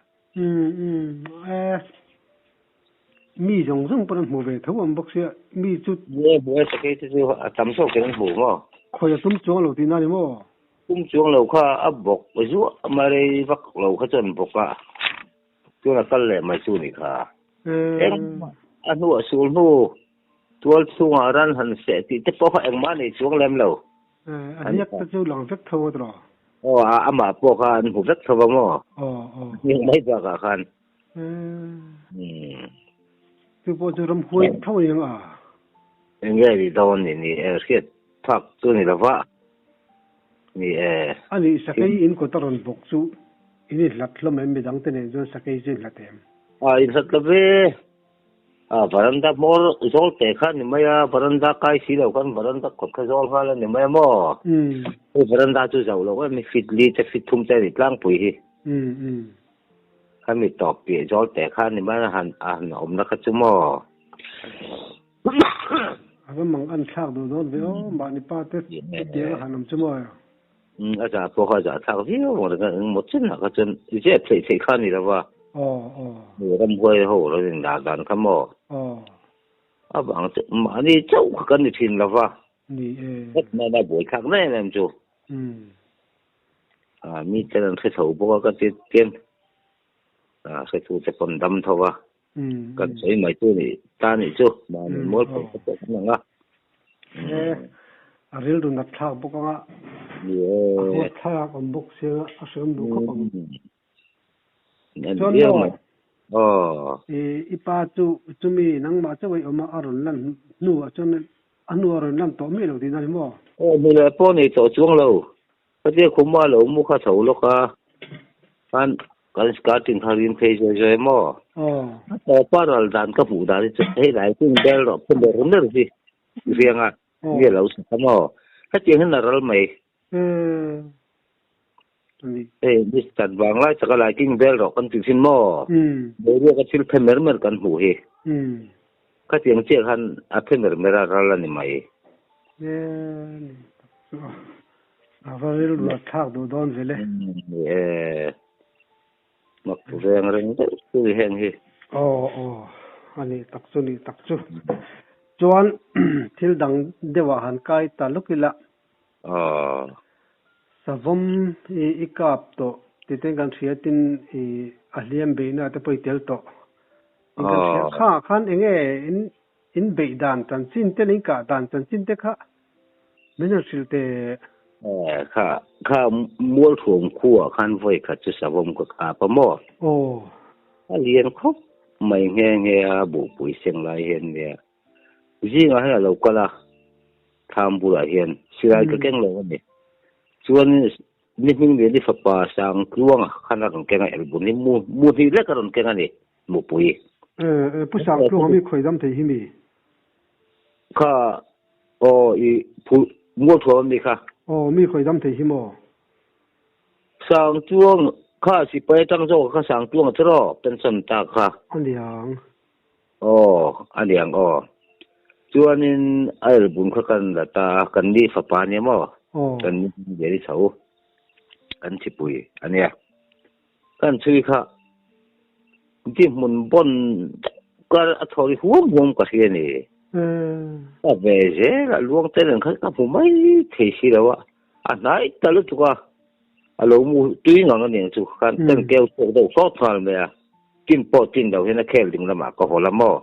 [SPEAKER 1] Mi zawng zawng pawh an hmu ve tho ang bawk sia mi chu.
[SPEAKER 2] Nge hmu e sakei te chu a tam zawk in an hmu maw?
[SPEAKER 1] Khawi a tum chuang lo tihna a ni maw?
[SPEAKER 2] Kum chuang lo kha a bawk zuah mai rei vak lo kha chuan bawk a, chuan a kal leh mai chu ni kha. Engmah a hnuah sul hnu tual chhungah ran han seh tih te pawh kha engmah a nei chuang lem lo.
[SPEAKER 1] A hniak te chu lang vek tho a tawh.
[SPEAKER 2] Aw a amah pawh kha an hmu vek tho va maw? Hniak mai bakah khan.
[SPEAKER 1] Chu pawh chu ram huai tho a ni ang a.
[SPEAKER 2] Enge ni dawn ni ni e hriat phak chu ni lova. Ni e.
[SPEAKER 1] A nih sakei in kawt a rawn bawk chu in inhlat hlawm em midang te nen chuan sakei chu inhlat em?
[SPEAKER 2] A inhlat lo ve. A varanda hmawr zawl teh kha ni mai a, varanda kai si lo khan varanda kawt kha zawl nghal a ni mai a maw? Hei varanda chu zauh loh em fit li te fit thum te a ni tlangpui hi. Khami tawp piah zawl teh kha ni mai a han a han awmna kha chu maw?
[SPEAKER 1] A va mang an thlak duh dawn ve aw, mahni pa te chutiang a han awm chu maw?
[SPEAKER 2] Umm a zah pawh kha a zah thlak viau ang reng a, engmaw chenah kha chuan zep theih theih kha a ni lo va.
[SPEAKER 1] Aw aw.
[SPEAKER 2] Ramhuai ho lo in dah dan kha maw?
[SPEAKER 1] Aw.
[SPEAKER 2] A vang chu mahni chauh kha kan ni thin lo va.
[SPEAKER 1] Ni e.
[SPEAKER 2] Heti nana buai thlak em em chu.
[SPEAKER 1] Umm.
[SPEAKER 2] A mi ten an hre chho bawk a ka ti tian a hretute pawn dam tho va. Kan sawi mai chu ni ta nih chu mahni mual pawh ka pawh kan ang a.
[SPEAKER 1] E a rilru nat thlak bawk anga a huat thlak awm bawk sia a hreawm duh khawp ang. Chuan maw i pa chu chumi nangmah chauh i awm a a rawn lan hnuah chuan a hnu a rawn lan tawh miah lo tihna ni maw?
[SPEAKER 2] Aw hnu leh pawh nei tawh chuang lo. Khatia khuma lo mu kha tho lawk a, khan kan skirting kha rin phei zawi zawi maw? A tawpa ral dan ka hmuh dan hi chu hei lai chu bel rawh phu ber ber hi riang a, mi a lo sak a maw? Hetiang hian a ral mai. Hei Mister Vanglai taka lai king bel rawh kan ti thin maw? Boruaka thil phe mer mer kan hmuh hi. Khatiang chiah khan a phe mer mer a ral a ni mai.
[SPEAKER 1] A va rilru a thlak duh dawn ve le.
[SPEAKER 2] E, mak reng reng deuh chu i heng hi.
[SPEAKER 1] Aw aw, a nih tak chu nih tak chu. Chuan thil dang deuhah han kai ta lawk ila.
[SPEAKER 2] Aw.
[SPEAKER 1] Savawm i i kap tawh tih te kan hria tin i a hliam beihna te pawh i tel tawh. In kan hria kha khan enge in In beih dan chanchin te leh in kah dan chanchin te kha min han hrilh teh.
[SPEAKER 2] Kha, kha Mualthuam khuaah khan vawi khat chu savawm ka kap a maw?
[SPEAKER 1] Aw.
[SPEAKER 2] A lian khawp mai nghe nghe a, buhpui seng lai hian nia. Zingah hian a lo kal a, thlam bulah hian silai ka keng lo a ni. Chuan ni hming leh ni fapa Sangtluanga khan a rawn keng a, elbun hi mu, mu hnih lek a rawn keng a ni. Mupui.
[SPEAKER 1] E, Pu Sangtluanga mi khawi dam thei hi mi?
[SPEAKER 2] Kha, aw i phu Mualthuam a mi kha.
[SPEAKER 1] Aw, mi khawi dam thei hi maw?
[SPEAKER 2] Sangtluang, kha sipai atang zawk kha Sangtluanga chu rawh, pension ta kha.
[SPEAKER 1] A niang.
[SPEAKER 2] Aw, a niang aw. Chuanin a elbun kha kan la ta a, kan ni fapa nia maw?
[SPEAKER 1] Aw.
[SPEAKER 2] Kan ni Liani chho, kan chipui a nia. Kan chhui kha ti hmun bawn kar a thaw ri huam huam ka hria ni. Ka ve zel a luang te nen khan ka hmu mai thei si lo a, a hnai ta lutuk a, a lo mu tui ngang a nih ang chu khan kan keu chhuak deuh sawt nghal mai a, tin pawh tin lo hian a khel ding lamah ka haw la maw?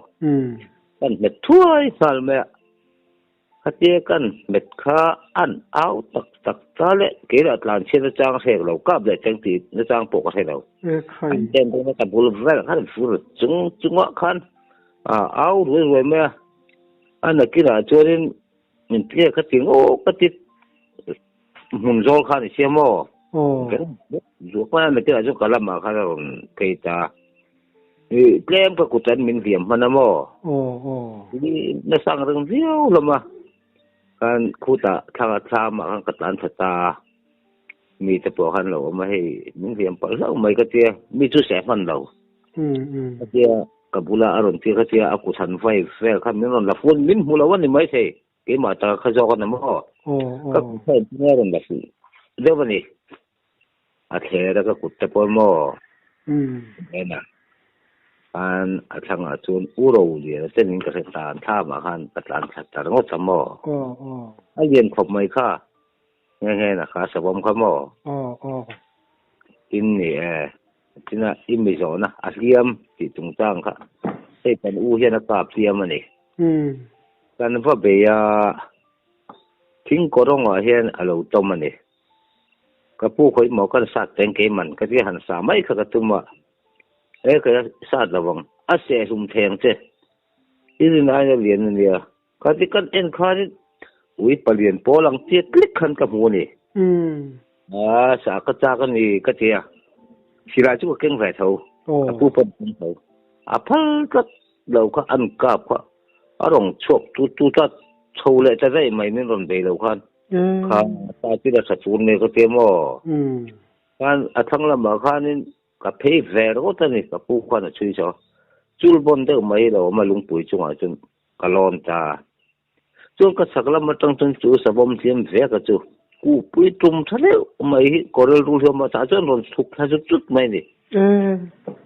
[SPEAKER 2] Kan hmet thuai nghal mai a. Khatia kan hmet kha an au tak tak ta le, keimah tlan chhiat nachang hrek lo, kap leh cheng tih nachang pawh ka hre lo. An ten dawn a ka bul vel khan fur chung chungah khan a au ruai ruai mai a, a nakinah chuanin min tia kha ti ngaw ka ti hmun zawl khan i siam aw. Zuah mai a nakinah chuan ka lamah khan a rawn phei ta. I tlem ka kut an min hliam hman a maw? I nasang reng viau hlawm a, khan khutah thlang a thlam ah khan ka tlan tha ta a, mi te pawh khan lo awm a hei min hliam palh hlauh mai ka tia, mi chu seh hman lo ka tia, ka bula a rawn tir ka tia a kut han vai vel khan min rawn la fun min hmu lo a ni maithei, keimah taka kha zawk a ni maw? Ka kut kha engtin nge a rawn la fuh deuh a ni. A thler a ka kut te pawh maw? En a, khan a thlangah chuan u ro lian a chenin ka hre ta, an thlamah khan ka tlan thla ta ringawt a maw? A lian khawp mai kha, nghe nghe na kha savawm kha maw? Tin ni e, tina i mi zawhna a hliam tih chungchang kha hei kan u hian a kap hliam a ni. Kan va bei a, thing kawrawngah hian a lo tawm a ni. Ka pu khawi maw kan sat teng keiman ka tia han sa mai kha ka tum a, he ka sat lo ang, a seh hlum thei ang che, i rin aina lian a nia, ka ti kan en khanin ui palian pawl ang chiat lek khan ka hmu a ni. A sa ka chak a ni ka ti a, silai chu ka keng ve tho, ka pu pawn a keng tho, a phal tlat lo kha an kap kha a rawn chhuak tut tut a, chho leh ta daih mai min rawn bei lo khan. Kha ta chu la tha tur nia ka ti maw? Khan a thlang lamah khanin ka phei ve ringawt a ni, ka pu khan a chhui chho. Chul bawn deuh mai lo awm a lungpui chungah chuan ka lawn ta. Chuan ka chhak lam atang chuan chu savawm hliam ve ka chu kuhpui tum tha deuh mai hi kawrel rul hi a awm a, tah chuan rawn chhuk thla zut zut mai a ni.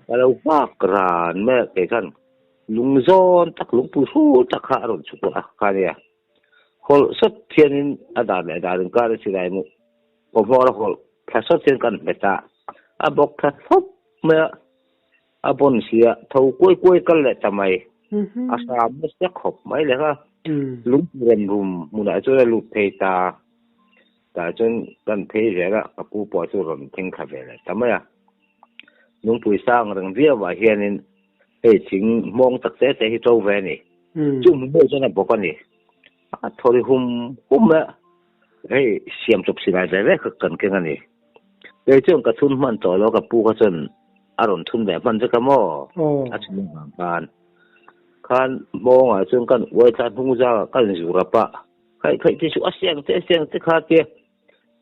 [SPEAKER 2] Ka lo nghak ran mai a, kei khan lung zawn tak lungpui hrul tak kha a rawn chhuk a kha nia. Hawlh sawt hianin a dan leh dan inkar a silai mu kawhmawr a hawlh thla sawt hian kan hmet a, a bawk thla thlawp mai a. A bon sia tho kuai kuai kal leh ta mai. A hram nasa khawp mai leh kha. Lungpui rem rum hmunah chuan a lut phei ta. Tah chuan kan phei zel a, ka pu pawh chu rawn thleng thla ve leh ta mai a. Lungpui sang reng viauah hianin hei thing hmawng tak te te hi to ve a ni. Chu hmu hmuh chuan a bawk a ni. A thaw ri hum hum a, hei siam chawp silai ve ve kha kan keng a ni. Kei chuan ka thun hman tawh lo, ka pu kha chuan a rawn thun ve hman vek a maw? A chhun avang khan. Khan hmawngah chuan kan uai thla hnung zangah kan zu rap a, khaih khaih te chu a siang te a siang te kha tia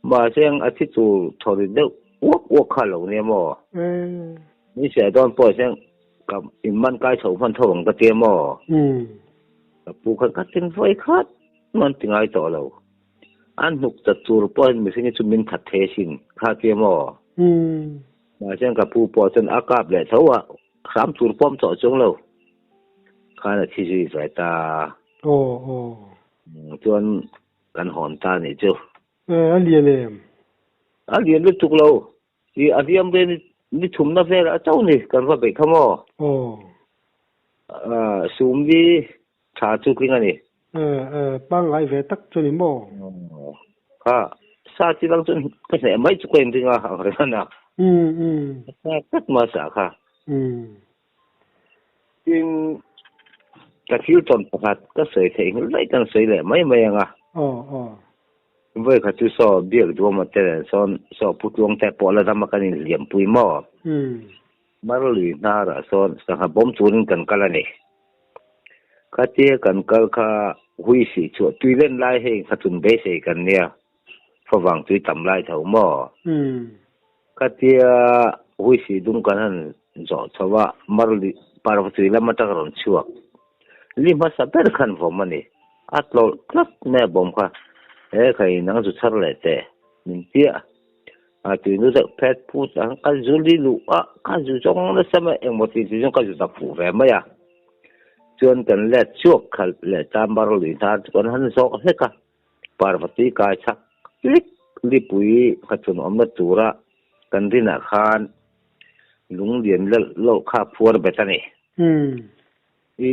[SPEAKER 2] mahse a thi tur thaw ri deuh uak uak kha lo nia maw? Min siah dawn pawh hian ka in man kai chho hman tho ang ka tia maw? Ka pu khan ka tin vawi khat man ti ngai tawh lo. An hnuk chat tur pawhin mihring hi chu min that thei asin kha tia maw? Mahse ka pu pawh chuan a kap leh tho a, hram tur pawm tawh chuang lo khan a thi zui ve ta.
[SPEAKER 1] Aw aw.
[SPEAKER 2] Chuan kan hawn ta nih chu.
[SPEAKER 1] A lian em?
[SPEAKER 2] A lian lutuk lo. I a hliam ve ni thumna velah chauh ni kan va beih kha maw?
[SPEAKER 1] Aw.
[SPEAKER 2] Sum hi tha chu tling a ni.
[SPEAKER 1] Pangngai ve tak chu ni maw?
[SPEAKER 2] Kha sa chi lang chuan ka hneh mai chu ka inring a ang reng a na. Sa tlat ma sa kha. Tin, ka thil tawn pakhat ka sawi theih nghilh daih kan sawi leh mai mai ang a.
[SPEAKER 1] Aw aw.
[SPEAKER 2] Vawi khat chu saw biak duama te nen sawn saw pu tluang te pawh la dama kan inhliampui maw? Marlui hnarah sawn sangha bawm turin kan kal a ni. Khatia kan kal kha hui sih chhuah tui len lai hei khatun beisei kan nia, favang tui tam lai tho maw? Khatia hui sih dung kan han zawh chho a, Marlui parva tui lam atang rawn chhuak. Li hmasa ber khan vawm a ni. A tlawlh tlat mai a bawm kha. He khai nang zu chhar leh teh min tia. A tui nu deuh phet phut ang ka zu li luh a, ka zu zawng nasa mai engmaw ti ti zawng ka zu dak fuh ve mai a. Chuan kan let chhuak khalh leh ta mar lui hnar chu kan han zawh hlek a. Parvati kai chhak lik lipui hmachhawn awmna tura kan rinah khan lunglian lel loh kha a phuar bet a ni. I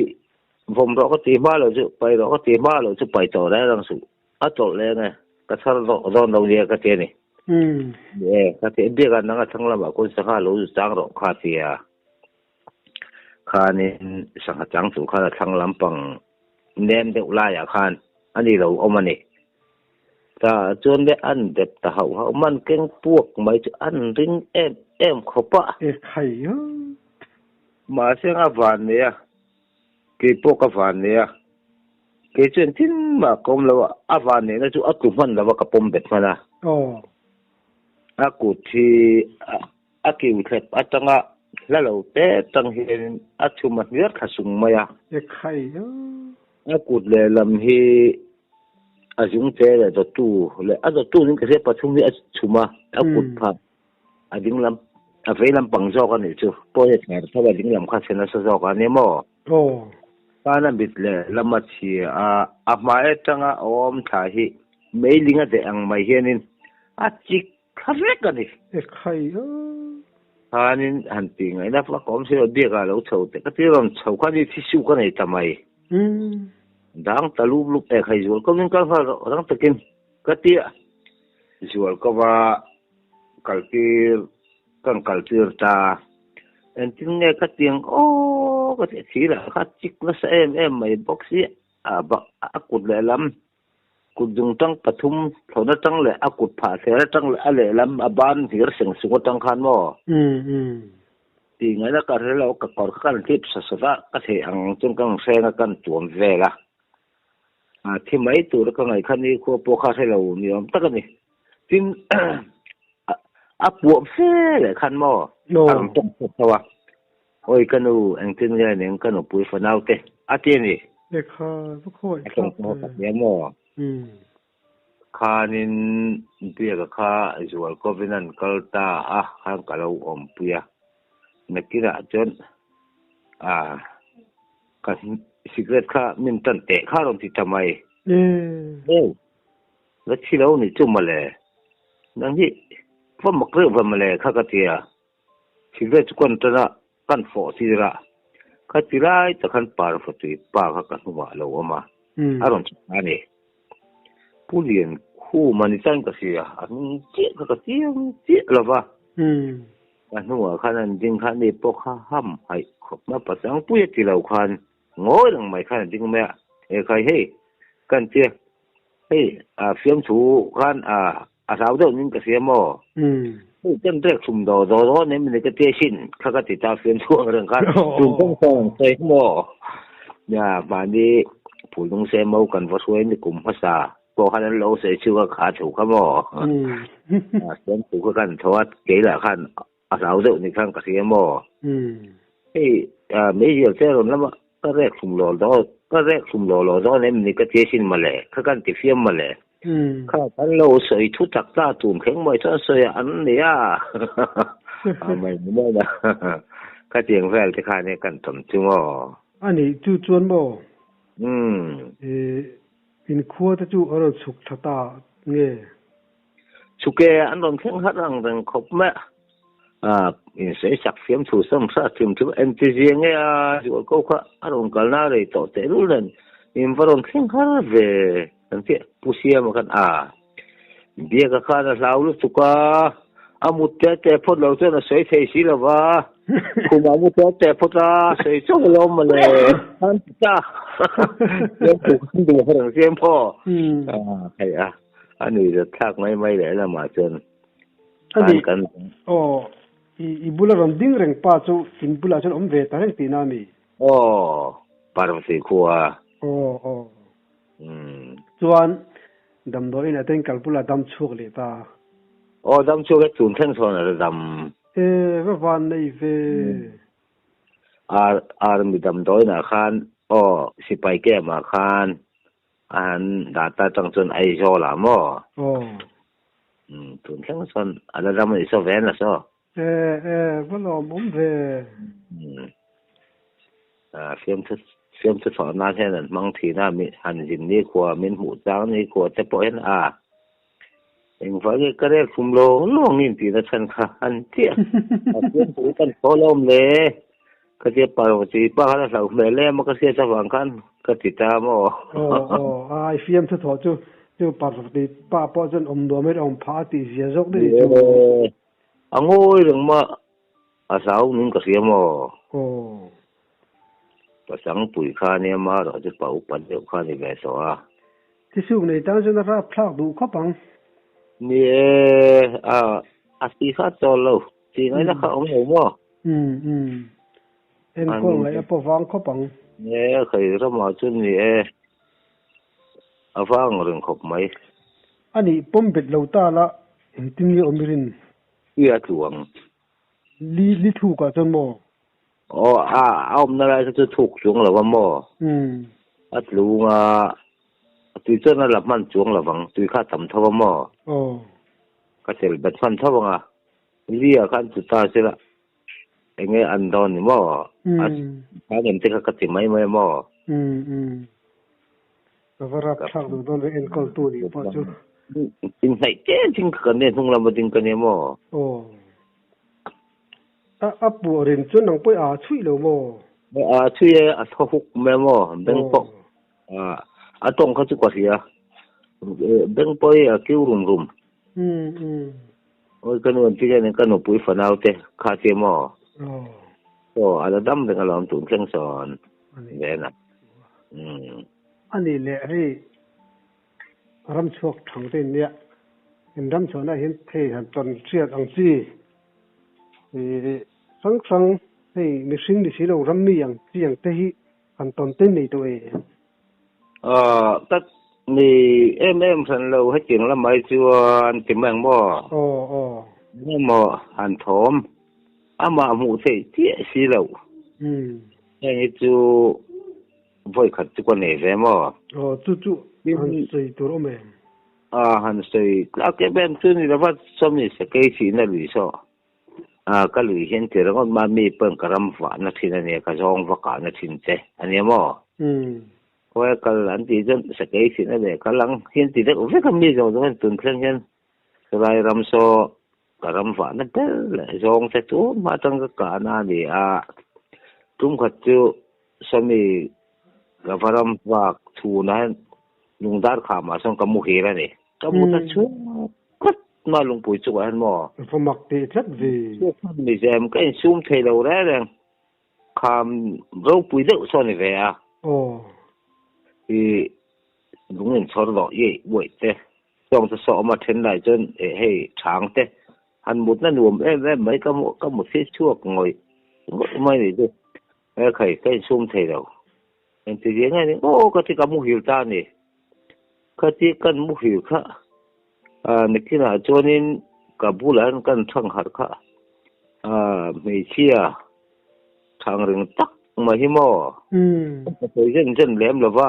[SPEAKER 2] vawm rawh ka ti hma loh chu, pai rawh ka ti hma loh chu pai tawh reng reng suh. A tawlh leng e, ka chhar dawn lo nia ka ti a ni. Ni e, ka ti a, biakah nang a thlang lamah khawn sangha lo zu chang rawh kha a ti a. Khanin sangha chang tur khan a thlang lampang nem deuh laiah khan a ni lo awm a ni. Ta chuan le an dep ta hauh hauh man keng puak mai chu an ring em em khawp a.
[SPEAKER 1] E khai a.
[SPEAKER 2] Mahse a van nei a, kei pawh ka van nei a. Kei chuan tin mah ka awm lo a, a van neihna chu a tlu hman lo a ka pawm bet hman a.
[SPEAKER 1] Aw.
[SPEAKER 2] A kut hi A kiu thlep atanga hla lo te tang hianin a chhum a hniar thla sung mai a.
[SPEAKER 1] E khai a.
[SPEAKER 2] A kut lehlam hi a zung che leh dawttu leh a dawttu nin ka hria pathum hi a chhum a, a kut phah a dinglam a vei lampang zawk a nih chu pawi a thar tho a dinglam kha chhe nasa zawk a nia maw?
[SPEAKER 1] Aw.
[SPEAKER 2] Pana mit lehlam a chhia a, a hmai atanga awm thla hi meiling a deh ang mai hianin a chik Thla vek a ni.
[SPEAKER 1] E khai a.
[SPEAKER 2] Khanin han tih ngaihna vak awm si lo, biakah lo chho teh ka ti rawn chho kha ni thi suh ka nei ta mai. Dang ta lup lup e khai zual ko min kal nghal rawh rang takin ka ti a. Zual ko va kal tir kan kal tir ta. Engtin nge ka ti ang aw ka ti a, thil ah kha chik nasa em em mai bawk si a a kut lehlam Kut dung tang pathum thlawhna tang leh a kut phah thler atang leh a lehlam a ban hlir seng sung atang khan maw? Tih ngaihna ka hre lo, ka kawr kha kan hlip sa sawt a, ka theih ang chuan ka hreng a kan tuam vel a. A thi mai tur ka ngaih kha ni khua pawh kha hre lo ni awm tak a ni. Tin, a puah fe leh khan maw? A rawn tawng chhuak tho a. Awi ka nu, engtin nge ning ka nupui fanau te a ti a ni.
[SPEAKER 1] Lehkha va khawi
[SPEAKER 2] A tawng tawh tak nia maw? Khanin biaka kha zual kovin an kal ta a, khan ka lo awmpui a. Nakinah chuan a ka cigarette kha min tan teh kha rawn ti ta mai. Aw, la thi lo ni chu mawle. Nang hi va mak reuh ve mawle kha ka ti a. Cigarette chu ka rawn tan a. kan fawh tir a, kha ti lai tak khan Parvatui pa kha ka hnungah a lo awm a, a rawn chhuk a ni. Pu Lian Khuma ni chuan ka hria, a hnung chiah kha ka chiang chiah lo va, ka hnungah khan an ding kha ani pawh kha ham haih khawp mai a, Pasangpuia ti lo khan ngawi reng mai khan a ding mai a, Ekhai hei kan tia hei a fiamthu khan a A hlau deuh nin ka hria maw? Hei kan rek thum daw daw daw nem ni ka tia sin kha ka ti ta fiam chhuak reng khan tun kawng kawng an sawi maw? Nia mahni phulnung se mo kan va hruai ni kum hmasa pawh khan an lo sawi chhuak a kha thu kha maw? A fiam thu kha kan tho a kei lah khan a hlau deuh ni khan ka hria maw? Hei meizial che rawn lama ka rek thum law daw ka rek thum law law dawn em ni ka tia sin mawle kha kan ti fiam mawle. Kha kan lo sawi thu tak ta tun thleng mai chuan sawi a an ni a a mai ni mai na ka tiang vel te khan e kan tam chu maw.
[SPEAKER 1] A nih chu chuan maw? Inkhua te chu a rawn chhuk tha ta nge?
[SPEAKER 2] Chhuk e, an rawn thleng har ang reng khawp mai a, insawi sak fiam thu sam hrat hrim chu engti zia nge a zual ko kha a rawn kalna rei tawh tehlul nen in va rawn thleng har ve kan tih Pu Siama khan a biaka khan a hlau lutuk a, a mut te te phawt lo chuan a sawi thei si lo va, khumah mu te te phawt a sawi chauh alawm mawle an ti ta fiamthu khan duh a rawn siam phaw a hei a. A nui zat thlak mai mai leh lamah chuan
[SPEAKER 1] khan kan. Aw, i bula rawn ding reng pa chu in bulah chuan awm ve ta reng tihna a mi?
[SPEAKER 2] Aw, Parvati khua.
[SPEAKER 1] Aw, aw. Chuan damdawiin a teng kal bulah dam chhuak leh ta.
[SPEAKER 2] Aw, dam chhuak e, tun thleng sawn a la dam.
[SPEAKER 1] E, va van nei ve.
[SPEAKER 2] Ar, army damdawiinah khan, aw, sipai camp-ah khan A han dah ta chang chuan Aizawl ah maw?
[SPEAKER 1] Aw.
[SPEAKER 2] Umm tun thleng chuan a la ram a ni saw ve na saw.
[SPEAKER 1] E e va lawm awm ve.
[SPEAKER 2] Umm a fiamthu fiamthu chhuah nan hian an hmang thin a mi han zin ni khua min hmuh chang ni khua te pawh hian a engvah nge ka rel thum lo lo ang in tihna chhan kha an chiah a fiamthu kan thaw lo awm le. Ka tia Parvati pa khan a hlauh hmel em a ka hriat avang khan ka ti ta maw?
[SPEAKER 1] Aw aw a i fiam thu thawh chu chu Parvati pa pawh chuan awm nuam in a awm phah a tih zia zawk daih chu.
[SPEAKER 2] Aw a ngawi reng mah a hlau ning ka hria maw?
[SPEAKER 1] Aw.
[SPEAKER 2] Pasangpui kha nia marawh chu pa upa deuh kha ni ve tawh a.
[SPEAKER 1] Thisuk nei tan chuan a rap thlak duh khawp ang.
[SPEAKER 2] Ni e a a si kha chawl lo tih ngaihna kha awm lo maw?
[SPEAKER 1] Umm umm. Enkawl ngaih a pawh vang khawp ang.
[SPEAKER 2] Ni e, kei ramah chuan ni e. A vang reng khawp mai.
[SPEAKER 1] A nih pawm bet lo ta la engtin nge awm i rin?
[SPEAKER 2] I a tlu ang.
[SPEAKER 1] Li li thuk ah chuan maw?
[SPEAKER 2] Aw a a awmna lai kha chu thuk chuang lo a maw?
[SPEAKER 1] Umm.
[SPEAKER 2] A tlung a, tui chuan a la hman chuang lo vang, tui kha a tam tho a maw?
[SPEAKER 1] Aw.
[SPEAKER 2] Ka tel bet hman tho ang a. Lia khan chu ta sela enge an dawn ni maw? A khan em te kha ka ti mai mai maw?
[SPEAKER 1] Umm umm. Ka va rap thlak duh dawn ve enkawl tu nih pawh chu.
[SPEAKER 2] Inhnaih te ding kha kan nia hnung lama ding ka nia maw?
[SPEAKER 1] Aw. A a puah rin chuan nang pawh i aa chhuih lo maw?
[SPEAKER 2] Aa chhuih e, a thaw huk mai maw? Beng pawh a tawng kha chu ka hria. Beng pawh hi a kiu rum rum.
[SPEAKER 1] Umm umm.
[SPEAKER 2] Awi ka nu an ti hian ka nupui fanau te kha che maw? Aw a la dam reng alawm tun thleng sawn ven a. Umm.
[SPEAKER 1] A nih leh hei ram chhuak thang te in nia in ram chhuahna hian hei han tawn hriat ang chi ih hrang hrang hei mihring ni si lo ram mi ang chi ang te hi han tawn te nei tawh e.
[SPEAKER 2] Aw tak ni em em hran lo hetiang lamah hi chuan ti mai ang maw?
[SPEAKER 1] Aw aw.
[SPEAKER 2] Engemaw han thawm amah hmuh theih chiah si loh.
[SPEAKER 1] Umm.
[SPEAKER 2] Heng hi chu vawi khat chu ka nei ve maw?
[SPEAKER 1] Aw chu chu han sawi tur awm em?
[SPEAKER 2] Aw han sawi tlak em em chu ni lova sawmi sakei thihna lui saw. Ah ka lui hian ti ringawt mah mi pawn ka ram vahna thin a nia ka zawng va kahna thin che a nia maw? Khawi a kal an tih chuan sakei thin a leh kal ang hian ti deuh vek a mi zawng zawng hian tun thleng hian chulai ram saw Ka ram vahna ber leh zawng te chu hma atang ka kahna a ni a, tum khat chu sawmi ka va ram vak chhunah hian lungdar khamah sawn ka muhil a ni. Ka mu ta chhuak tlat mai lungpui chungah hian maw.
[SPEAKER 1] Va mak teh tlat ve.
[SPEAKER 2] Chhuak tlat ni zem, ka insum thei lo reng reng. Kham ropui deuh sawn ni ve a.
[SPEAKER 1] Aw.
[SPEAKER 2] I lung inchhawr rawh i uaih te. Chuang chu saw awm a then lai chuan eh hei chhang te han mutna nuam em em mai ka ka mu thil chhuak ngawih ngawih mai ni chu he khai ka insum thei lo engti zia nge ni aw ka ti ka muhil ta a ni khati kan muhil kha ah nikinah chuanin ka bulah hian kan thang harh kha ah hmeichhia thang ring tak mai hi maw ka sawi zen zen lem lova.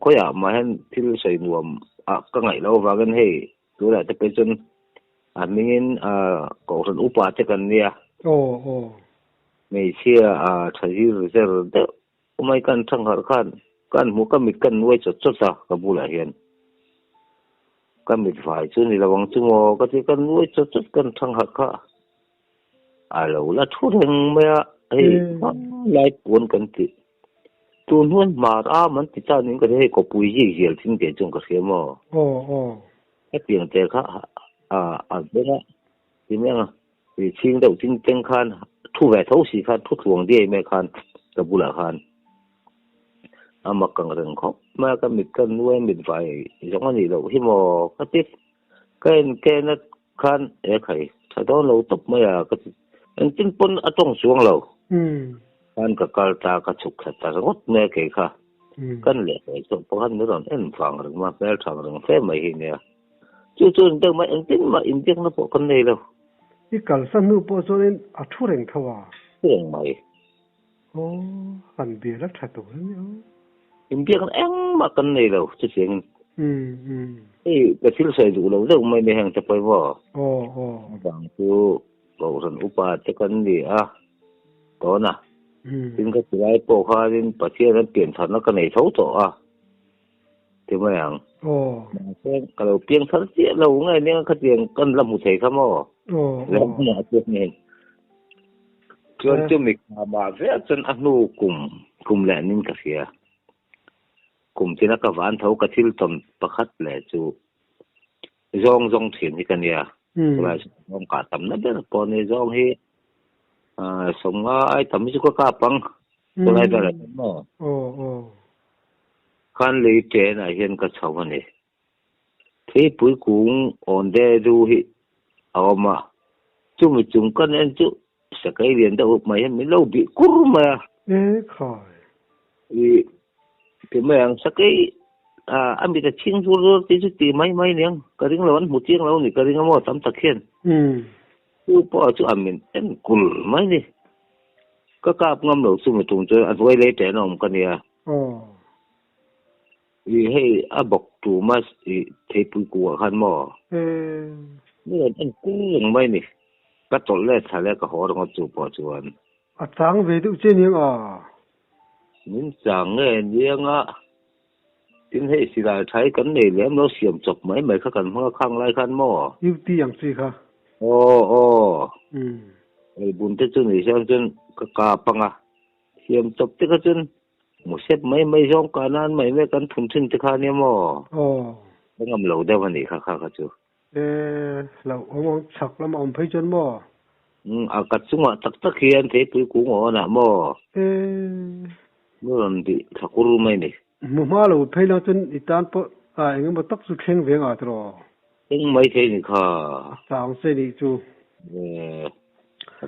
[SPEAKER 2] Khawiah mah hian thil sawi nuam ah ka ngaih loh avangin hei tunah te pawh chuan a hmingin kohhran upa te kan nia.
[SPEAKER 1] Aw aw.
[SPEAKER 2] Hmeichhia a tha zir zer deuh mai kan thangharh khan kan hmuh ka mit kan nuai chawt chawt a ka bulah hian. Ka mit vai chu ni lo ang chu maw ka ti kan nuai chawt chawt kan thangharh kha a lo la thu reng mai a hei hmanlai puan kan tih. Tun huan hmar am an ti ta niin ka hria hei kawpui hi zial thing teh chuan ka hria maw?
[SPEAKER 1] Aw aw.
[SPEAKER 2] Hetiang te kha a a beng a ti mai ang a ri chhing deuh ting teng khan thu ve tho si khan thu tluang diai mai khan ka bulah khan a mak ang reng khawp mai a ka mit ka nuai mit vai zawng a nih loh hi maw ka ti ka en ken a khan e khai tha dawn lo tawp mai a ka ti engtin pawn a tawng chuang lo. Khan ka kal ta ka chhuk thla ta ringawt mai a kei kha kan leh hawi chauh pawh khan min rawn en vang reng mai a hmel thang reng fe mai hi nia chu chu in deuh mai engtin mah inbiakna pawh kan nei lo.
[SPEAKER 1] I kalsa hnu pawh chuanin a thu reng tho a.
[SPEAKER 2] Thu reng mai.
[SPEAKER 1] Aw han bia la tha tur a ni aw.
[SPEAKER 2] Inbiakna engmah kan nei lo chutiangin. Hei ka thil sawi duh lo deuh mai mai heng te pawimawh.
[SPEAKER 1] Aw aw.
[SPEAKER 2] Avang chu Kohhran upa te kan ni a tawn a, tin ka tilai pawh khanin Pathian an pian tharna ka nei tho tawh a ti mai ang. Mahse ka lo piang thar chiah lo nge nia khatiang kan la hmu thei kha maw? Lemah chuanin chuan chumi khamah vek chuan a hnu kum kum leh nin ka hria. Kum tina ka van tho ka thil tawn pakhat leh chu Zawng zawng thin hi ka nia. Chulai zawng kah tamna ber pawh ni zawng hi sawmnga ai tam hi chu ka kap ang. Chulai ber a tam maw? Khan lei ṭen ah hian ka chho a ni. Theipui kung awn de du hi a awm a. Chumi chung kan en chu sakei lian deuh up mai hian min lo bih kur mai a.
[SPEAKER 1] E khai.
[SPEAKER 2] I ti mai ang sakei a mit a chhing zur zur tih chu ti mai mai aniang ka ring lo an hmu chiang lo a ni ka ring a maw tam tak hian. Chu pawh chu a min en kul mai ni. Ka kap ngam lo chumi tum chuan a hnuai lei ṭen a awm ka nia. I hei a bawk tum a i theipui kuah khan maw? Ni rawn en kur reng mai ni. Ka tawlh let thla leh ka haw ringawt chu pawh chuan.
[SPEAKER 1] A chang ve deuh che niang a?
[SPEAKER 2] Min chang nge niang a? Tin hei silai thai kan nei lem lo siam chawp mai mai kha kan hmang a khang lai khan maw?
[SPEAKER 1] UT ang chi kha.
[SPEAKER 2] Aw aw. Ei bun te chu ni siang chuan ka kap ang a. Siam chawp te kha chuan Musep mai mai zawng kah nan mai mai kan thun thin te kha nia maw?
[SPEAKER 1] Aw.
[SPEAKER 2] Ka ngam lo deuh a nih kha kha kha chu.
[SPEAKER 1] E, hlauh awm ang chhak lama awm phei chuan maw?
[SPEAKER 2] Umm, a ka chungah tak tak hian theipui kung a awn ah maw?
[SPEAKER 1] E.
[SPEAKER 2] Mu rawn bih thla kur mai ni.
[SPEAKER 1] Hmu hma lo phei lang chuan i tan pawh a eng emaw tak chu thleng ve ngah tawh.
[SPEAKER 2] Thleng mai thei ni kha.
[SPEAKER 1] A chang che nih chu.
[SPEAKER 2] E,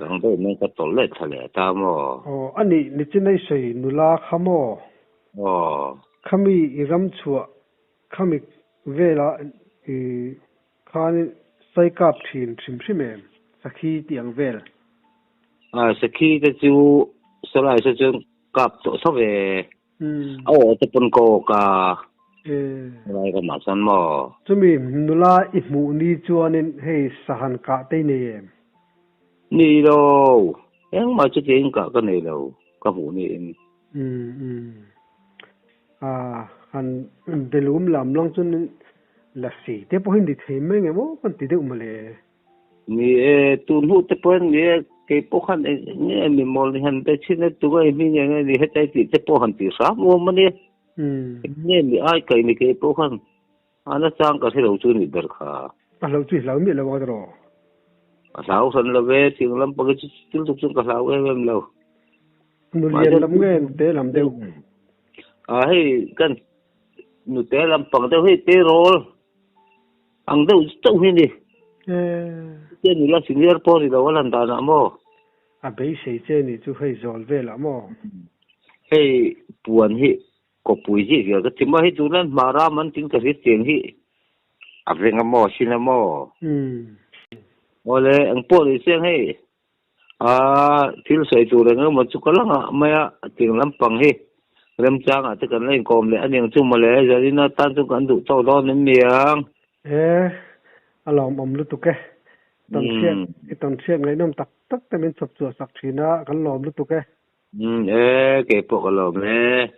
[SPEAKER 2] rang deuh mai ka tawlh leh thla leh ta maw?
[SPEAKER 1] Aw, a nih nichinai sawi nula kha maw?
[SPEAKER 2] Aw.
[SPEAKER 1] Khami i ram chhuah khami velah i khan sai kap thin hrim hrim em? Sakhi tih ang vel.
[SPEAKER 2] A, sakhi te chu sawlai saw chuan kap tawh tho ve. A aw te pawn ka awk a. Lai ka mah chuan maw?
[SPEAKER 1] Chumi nula i hmuh ni chuanin hei sahan kah te i nei em?
[SPEAKER 2] Ni lo. Engmah chutiang kah ka nei lo ka hmuh niin.
[SPEAKER 1] A han belum lam lang chuan lasi te pawh hi ni thei mai nge maw kan ti deuh mawle.
[SPEAKER 2] Ni e, tun hnu te pawh ni e, kei pawh khan eng nge mi mawl ni han be thin e, tunge i hming eng nge ni hetai tih te pawh han tih hram awm a nia. Eng nge mi ai kai ni kei pawh khan a nachang ka hre lo chu ni ber kha.
[SPEAKER 1] A hlau chu i hlau miah lo ang tiraw?
[SPEAKER 2] Ka hlau hran lo ve, thing lam pang hi chu thil tuk chuan ka hlau em em lo.
[SPEAKER 1] Nulian lam nge nute lam deuh?
[SPEAKER 2] A hei kan nute lam pang deuh hei tirawl. Ang deuh chauh hi ni. Chutia nula senior pawh ni lo a lan danah maw?
[SPEAKER 1] A beisei che ni chu hei zawl velah maw?
[SPEAKER 2] Hei puan hi kawpui hi vial ka ti maw? Hei tunah hma ram an tin ka hriat chiang hi a veng a maw sin a maw? Awle engpawh ni se ang hei A thil sawi tur eng emaw chu ka la ngah mai a, tiang lampang hi remchangah te kan la inkawm leh aniang chu mawle, Zarina tan chu kan duh tawk dawn em niang.
[SPEAKER 1] E, a lawmawm lutuk e. Tawnhriat, i tawnhriat ngaihnawm tak tak te min chhawp chhuah sak thin a, kan lawm lutuk e.
[SPEAKER 2] E, keipawh ka lawm e.